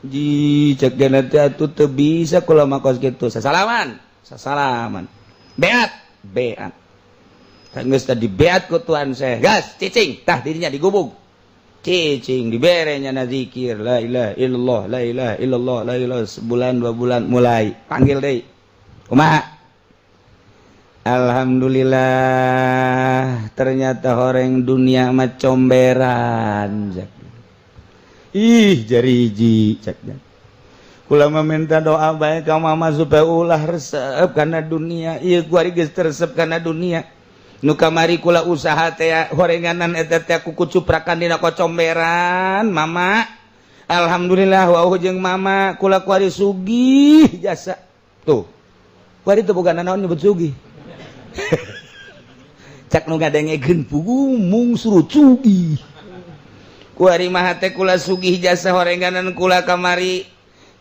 Ji cek teh atuh teu bisa kula mah kos kitu. Sasalaman, sasalaman. Beat, beat. Geus tadi beat ku Tuan saya. Gas, cicing, tah dirinya digubug. Cicing dibere nya zikir la ilaha illallah, la ilaha illallah, la ilaha. Sebulan 2 bulan mulai panggil deui. Kumaha? Alhamdulillah, ternyata horeng dunia mah comberan. Ih, jariji cek kula meminta doa baik ka mama supaya ulah resep karena dunia. Ieu kuari geus resep karena dunia. Nu kamari kula usaha teh horenganan eta teh ku kucuprakan dina kocomberan mama. Alhamdulillah wau jeung mama kula kuari sugih jasa. Tuh. Kuari teu boga nanaon nyebut sugih. Cak nu ngadengekeun pugu mung suruh sugih. Kuari mah teh kula sugih jasa horenganan kula kamari,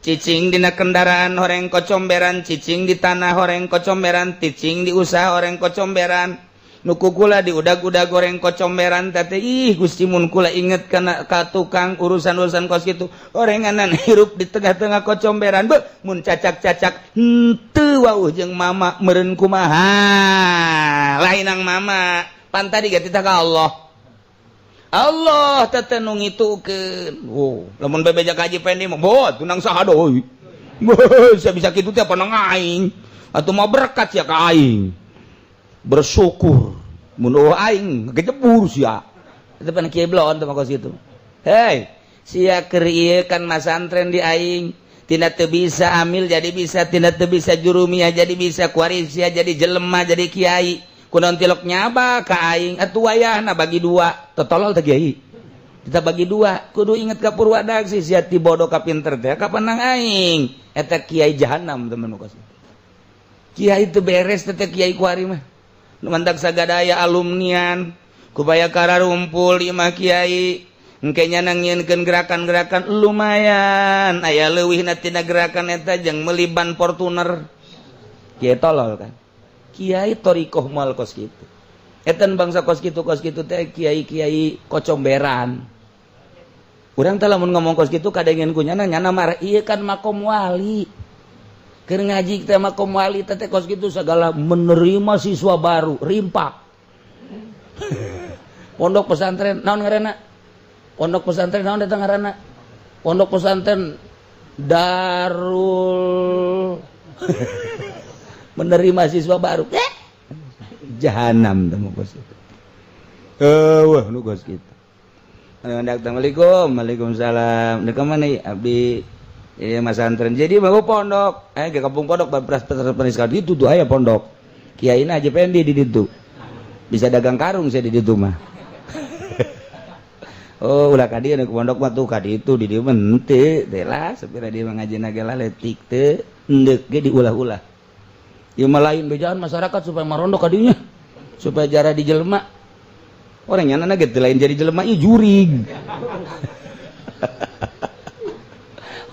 cicing dina kendaraan horeng kocomberan, cicing di tanah horeng kocomberan, cicing di usaha horeng kocomberan, nuku kula di udag-udag goreng kocomberan teh. Ih Gusti, mun kula inget kana ka tukang urusan-urusan kos kitu, horenganan hirup di tengah-tengah kocomberan. Beuh, mun cacak-cacak henteu wauh jeung mama meureun kumaha lain nang mama pan tadi ge titah ka Allah. Allah tete nu ngitukeun. Oh, lamun bebeja ka Haji Pendi mah, boh tunang saha deui? Bisa bisa kitu teh panang aing. Atuh mau berkat sia ka aing. Bersyukur. Mun eueuh aing ngejebur sia. Itu pan kieu blon teh mah kos kitu. Hei, sia keur ieu kan masantren di aing. Tina teu bisa amil jadi bisa, tina teu bisa jurumiyah jadi bisa, kuari sia jadi jelema jadi kiai. Kunaon tilok nyaba ka aing? Atuh wayahna bagi dua. Totolol teh kiai. Kita bagi dua, kudu inget ka Purwadaksi sia ti bodoh ka pinter teh kapan nang aing. Eta kiai jahanam teman kos. Kiai teu beres teh kiai kuari mah. Nu mantak sagadaya alumnian kubaya kararumpul imah kiai engke nya nyieunkeun gerakan-gerakan lumayan aya leuwihna tina gerakan eta jeung meuli ban Fortuner. Kiai tolol kan. Kiai thoriqoh moal kos kitu. Etan bangsa kos kitu teh kiai-kiai kocomberan. Urang teh lamun ngomong kos kitu kadengen ku nyana, nyana marah. Ieu kan makom wali. Keur ngaji teh makom wali teh kos kitu segala menerima siswa baru, rimpak. Pondok pesantren naon ngaranna? Pondok pesantren naon eta ngaranna? Pondok pesantren Darul menerima siswa baru. Eh? Jahanam teh kos kitu. Eueuh nu kos kitu. Assalamualaikum, waalaikumsalam. Deuk mana ieu? Abdi iya masantren. Jadi mau pondok. Eh ke kampung pondok beras peres itu tuh aya pondok. Kiai aja pendi di ditu. Bisa dagang karung saya di ditu mah. Oh, ulah ka dieu ke pondok mah tuh ka ditu di dieu mah henteu. Teh lah sapira dia ngajina ge lah letik teu endek ge diulah-ulah. Ieu mah lain bejaan masyarakat supaya marondok ka dinya. Supaya jara di jelema. Orang nyana ge teu lain jadi jelema ieu jurig.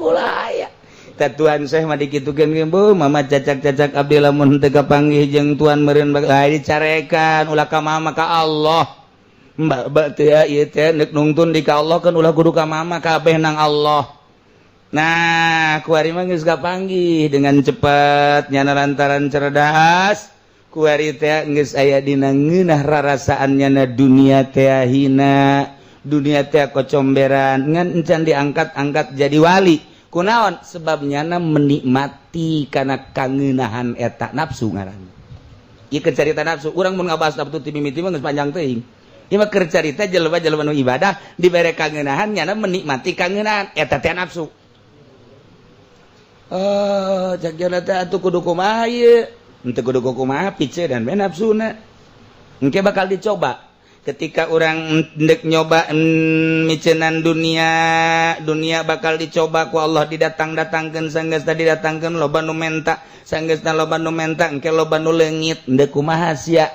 Ulah aya. Tah tuan Syekh mah dikitukeun ge, "Bu, mama cacak-cacak abdi lamun teu kapanggih jeung tuan meureun ah dicarekan ulah ka mama ka Allah." Mbak mbak teh ieu teh neuk nungtun di ka Allah kan ulah kudu ka mama kabeh nang Allah. Nah, kuari mah geus kapanggih dengan cepat nyana lantaran cerdas. Kuari teh geus aya dina ngeunah rarasaan nyana dunia teh hina, dunia teh kocomberan ngan encan diangkat-angkat jadi wali. Kunaon? Sebab nyana menikmati kana kangeunahan eta nafsu ngaranna. Ieu carita nafsu, urang mun ngabahas nafsu ti mimiti mah geus panjang teuing. Ieu mah keur carita jelema-jelema nu ibadah dibere kangenahan, nyana menikmati kangenahan eta teh nafsu. Oh, cak jana teh atuh kudu kumaha ieu? Henteu kudu kumaha, pice dan bae nafsuna. Engke bakal dicoba. Ketika orang ndek nyoba micenan dunia, dunia bakal dicoba ku Allah, didatang-datangkeun. Sanggeus didatangkeun, loba nu menta. Sanggeusna loba nu menta, engke loba nu leungit. Ndek kumaha sia?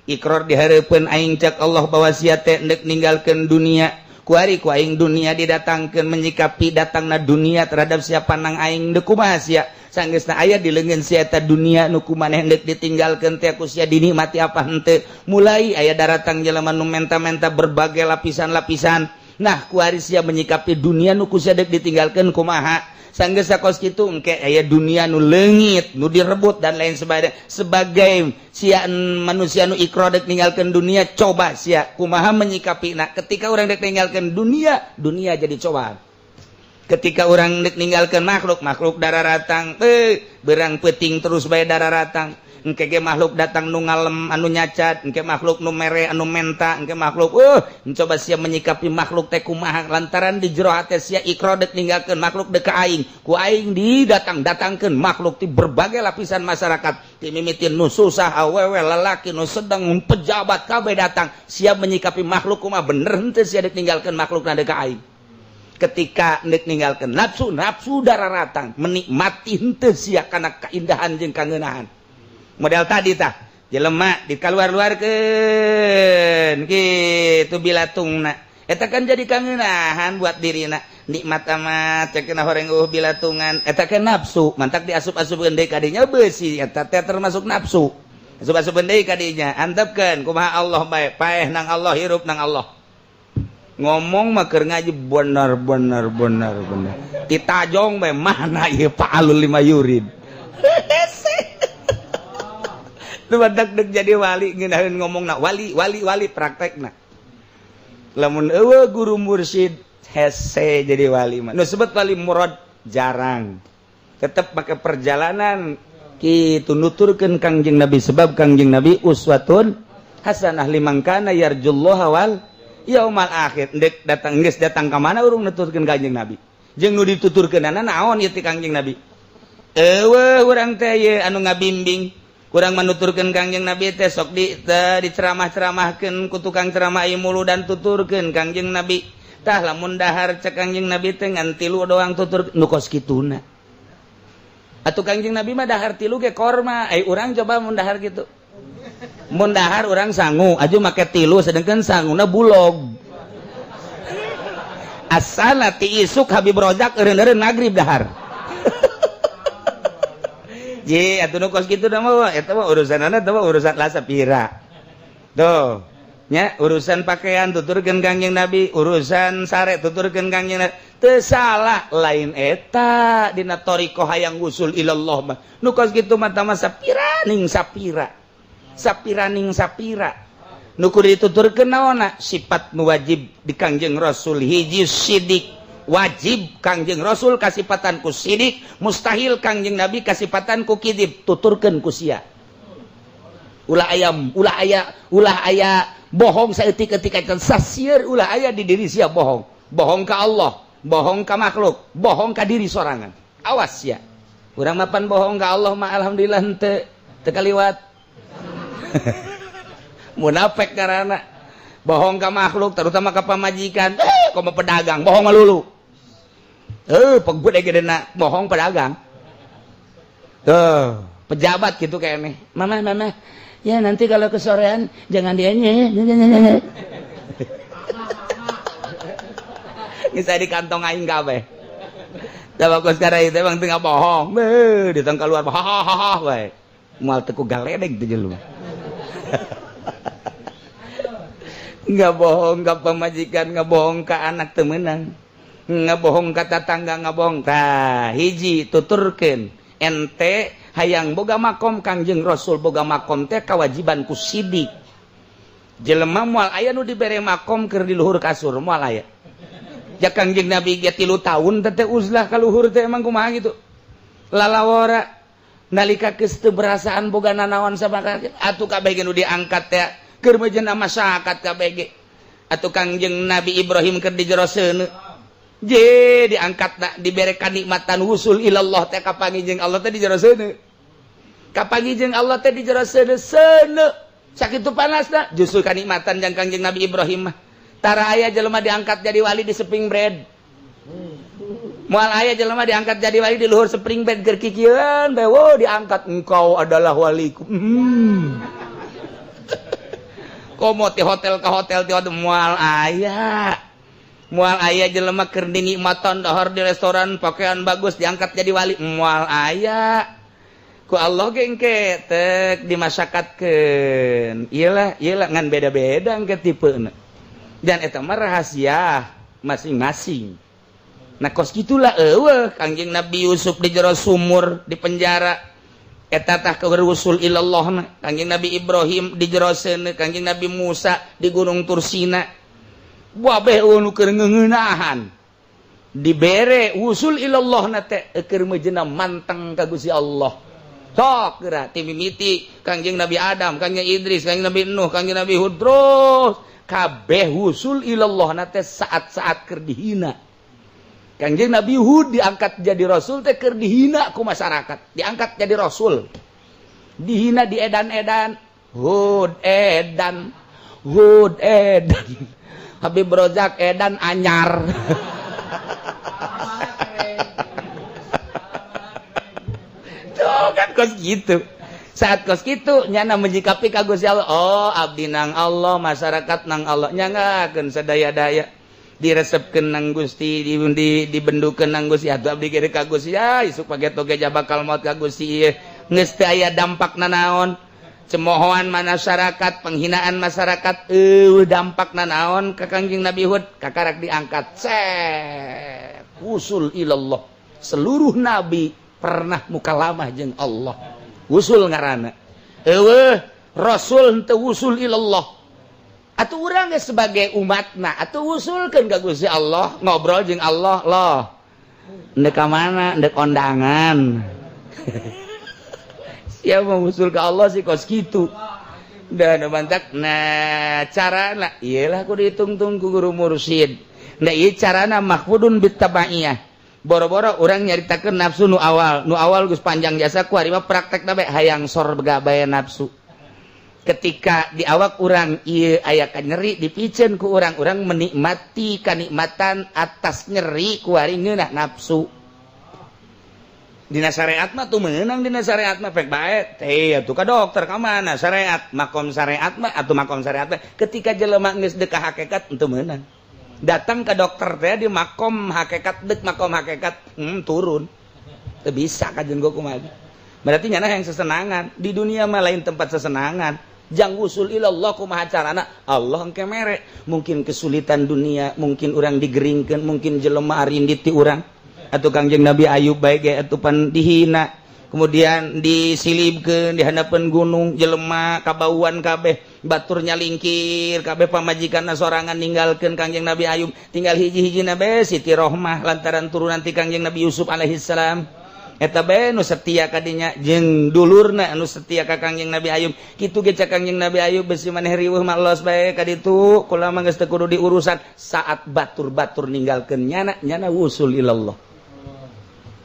Ikrar dihareupeun aing, cak Allah, bahwa sia teh ndek ninggalkeun dunia. Kuari ku aing dunia didatangkeun, menyikapi datangna dunia terhadap siapa nang aing, ndek kumaha sia? Sanggeusna aya di leungeun sia eta dunia nu ku maneh ndek ditinggalkeun teh, ku sia dinikmati apa henteu? Mulai aya daratang jelema nu menta-menta berbagai lapisan-lapisan. Nah, kuari sia menyikapi dunia nu ku sia dek ditinggalkeun kumaha? Sanggeus kos kitu, engke aya dunia nu leungit, nu direbut, dan lain sebagainya. Sebagai sia manusia nu ikrar dek ninggalkeun dunia, coba sia kumaha menyikapi. Nah, ketika urang dek ninggalkeun dunia, dunia jadi cobaan. Ketika orang dek ninggalkeun makhluk, makhluk dararatang, berang peting terus bae dararatang. Engke ge makhluk datang nu ngalem, anu nyacat, engke makhluk nu mere, anu menta, engke makhluk, coba sia menyikapi makhluk teh kumaha, lantaran di jero hate sia ikrar dek ninggalkeun makhluk dek ka aing. Ku aing didatang-datangkeun makhluk di berbagai lapisan masyarakat, ti mimitin nu susah, awewe, lalaki, nu sedang, pejabat, kabeh datang. Sia menyikapi makhluk kumaha? Bener henteu sia dek ninggalkeun makhluk na dek ka aing? Ketika ndek ninggalkeun nafsu, nafsu dararatang. Menikmati henteu sia kana keindahan jeung kangenahan model tadi? Tah, jelema dikaluar-luarkeun kitu bilatungna, eta kan jadi kangenahan buat dirina, nikmat amat cek horeng bilatungan. Eta kan nafsu, mantak diasup-asupkeun deui kadinya. Beusi eta teh termasuk nafsu, asup-asupkeun deui kadinya. Antepkeun kumaha Allah bae, paeh nang Allah, hirup nang Allah. Ngomong mah keur ngaji bener bener bener bener, ditajong bae, mana ieu fa'alul lima yurid. Nu badak dek jadi wali, ngeunaheun ngomongna wali wali wali, praktekna lamun eueuh guru mursyid hese jadi wali mah. Nu sebut wali murad jarang, tetep pakai perjalanan kitu nuturkeun Kangjeng Nabi, sebab Kangjeng Nabi uswatun hasanah liman kana yarjullaha wal yaumal akhir. Ndek datang, geus datang ka mana urang nuturkeun Kangjeng Nabi jeung nu dituturkeunana naon ieu ti Kangjeng Nabi? Eueuh urang teh ye anu ngabimbing kurang menuturkan Kangjeng Nabi teh, sok di diceramah-ceramahkeun ku tukang ceramah ieu mulu dan tuturkeun Kangjeng Nabi. Tah, lamun dahar cek Kangjeng Nabi teh ngan tilu doang, tutur nu kos kituna. Atuh Kangjeng Nabi mah dahar tilu ge korma, ai urang coba mun dahar kitu. Mun dahar urang sangu aju make tilu, sedangkan sanguna bulog. Asana ti isuk Habib Rozak eureun-eureun magrib dahar. Ji, atuh nu kos kitu da mah eta mah urusanana, eta mah urusan lasapira. Tuh, nya urusan pakaian tuturkeun Kangjeng Nabi, urusan sare tuturkeun Kangjeng Nabi. Teu salah, lain eta dina thariqah hayang wusul ilallah mah. Nu kos kitu mah tah sapira ning sapira. Sapira ning sapira. Nu kudu dituturkeun naonna? Sifat nu wajib di Kangjeng Rasul hiji, sidik. Wajib Kangjeng Rasul kasipatan ku sidik, mustahil Kangjeng Nabi kasipatan ku kidib. Tuturkeun ku sia, ulah ayam, ulah aya, ulah aya bohong saeutik-eutik acan sasieur. Ulah aya di diri sia bohong, bohong ka Allah, bohong ka makhluk, bohong ka diri sorangan, awas ya. Urang mapan bohong ka Allah mah alhamdulillah henteu, teu kaliwat, munafik karena bohong ka makhluk, terutama ka pamajikan. Komo pedagang bohong melulu, pegut gede bohong pedagang tuh, pejabat gitu kayak nih. Mama, mama ya, nanti kalau kesorean jangan dianya bisa di kantong aing kabeh. Da bagus sekarang itu emang tengah bohong. Beuh, di tengah keluar hahaha bae. Moal teu ku galedeg teh jelema. Nggak bohong ka pamajikan, nggak bohong ka anak temenan, nggak bohong ka tetangga, nggak bohong. Tah, hiji tuturkeun ente hayang boga makom Kangjeng Rasul, boga makom teh kewajiban ku sidik. Jelema moal aya nu dibere makom keur di luhur kasur, moal aya. Ja Kangjeng Nabi ge 3 tahun teh uzlah ka luhur teh, emang kumaha gitu. Lalawora nalika geus teu berasaan boga nanaon sama atuh kabeh ge nu diangkat teh keur meujeuh masyarakat kabeh ge. Atau Kangjeng Nabi Ibrahim keur di jero seuneu je diangkat na dibere kanikmatan wusul ilallah teh, kapanggih jeung Allah teh di jero seuneu, kapanggih jeung Allah teh di jero seuneu. Seuneu sakitu panasna justru kanikmatan jang Kangjeng Nabi Ibrahim mah. Tara aya jelema diangkat jadi wali di spring bread. Moal aya jelema diangkat jadi wali di luhur spring bed keur kikieuan bae. Wo diangkat, "Engkau adalah waliku." Komo ti hotel ke hotel, ti hotel, moal aya. Moal aya jelema keur dinikmatan dahar di restoran, pakaian bagus, diangkat jadi wali, moal aya. Ku Allah ge engke tek dimasyarakatkeun, iyalah iyalah, ngan beda-beda engke tipena dan eta mah rahasia masing-masing. Nah, kos gitulah. Eueuh Kangjeng Nabi Yusuf di jero sumur, di penjara, eta tah wusul ilallah na. Kangjeng Nabi Ibrahim di jero seuneu, Kangjeng Nabi Musa di Gunung Tursina, wabeh nu keur ngeunahan dibere wusul ilallah na teh, keur meujeuhna manteng ka Gusti Allah. Sok geura ti mimiti Kangjeng Nabi Adam, Kangjeng Idris, Kangjeng Nabi Nuh, Kangjeng Nabi Hud, terus kabeh wusul ilallah na teh saat-saat keur dihina. Kangjeng Nabi Hud diangkat jadi rasul teh keur dihina ku masyarakat, diangkat jadi rasul dihina, di edan-edan, Hud edan, Hud edan, Habib Rozak edan anyar. Tuh kan kos gitu. Saat kos gitu nyana menyikapi ka Gusti Allah, oh abdi nang Allah, masyarakat nang Allah, nyangakeun sadaya-daya, diresepkeun nang Gusti, di dibendukeun nang Gusti, atuh abdi kiri ka Gusti ya, isuk pageto ge bakal maut ka Gusti ieu geus teu aya dampak nanaon. Cemoohan masyarakat, penghinaan masyarakat, dampak nanaon ke Kangjeng Nabi Hud, kakarak diangkat set wusul ilallah. Seluruh nabi pernah mukalamah jeung Allah, wusul ngaranna. Eueuh rasul henteu wusul ilallah. Atuh urang ge sebagai umatna atuh wusulkeun ka Gusti Allah, ngobrol jeung Allah loh. Ndek ka mana? Ndek kondangan. Siapa mau usul ke Allah sih kos gitu dan mantak. Nah, cara lah iyalah kudu ditungtung ku guru mursyid. Nah, ieu carana mahfudun bitabaiyah. Boro-boro urang nyaritakeun nafsu nu awal, nu awal geus panjang jasa ku ari mah praktekna bae hayang sorga bae nafsu. Ketika di awak urang ieu aya kanyeri, dipiceun ku urang, urang menikmati kanikmatan atas nyeri, ku ari ngeunah nafsu. Dina syariat mah tuh meunang, dina syariat mah pek bae teh atuh ka dokter ka mana syariat, makom syariat mah atuh makom syariat mah. Ketika jelema geus deuk ka hakikat henteu meunang datang ke dokter teh di makom hakikat, dek makom hakikat, turun teu bisa kajen gua kumaha. Berarti nyana yang sesenangan di dunia mah lain tempat sesenangan. Jang usul ilallah kumaha carana, Allah engke mere. Mungkin kesulitan dunia, mungkin urang digeringkeun, mungkin jelema arindit ti urang. Atau Kangjeng Nabi Ayub baik ge atuh pan dihina, kemudian disilibkeun di handapeun gunung, jelema kabauan kabeh, baturnya lingkir kabeh, pamajikanna sorangan ninggalkeun Kangjeng Nabi Ayub, tinggal hiji-hijina bae, Siti Rohmah, lantaran turunan ti Kangjeng Nabi Yusuf alaihissalam. Eta bae nu setia kadinya jeung dulurna anu setia ka Kangjeng Nabi Ayub. Kitu ge cak Kangjeng Nabi Ayub, besi maneh riweuh mah los bae ka ditu, kula mah geus teu kudu diurusan. Saat batur-batur ninggalkeun nyana, nyana wusul ilallah.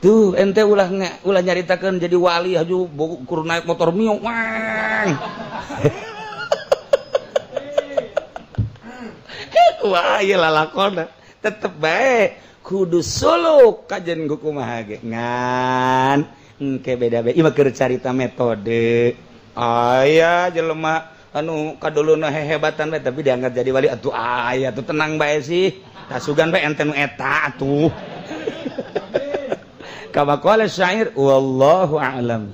Tuh ente ulah ulah nyaritakeun jadi wali haju kur naik motor Mio wang. Wah, ieu lalakonna tetep bae kudu suluk kajen kumaha ge ngan engke beda-beda. Ieu mah keur carita metode. Aya jelema anu kaduluna hehebatan bae tapi diangkat jadi wali atuh aya tuh, tenang bae sih, kasugan bae ente nu eta atuh. Kama qala syair, wallahu a'lam.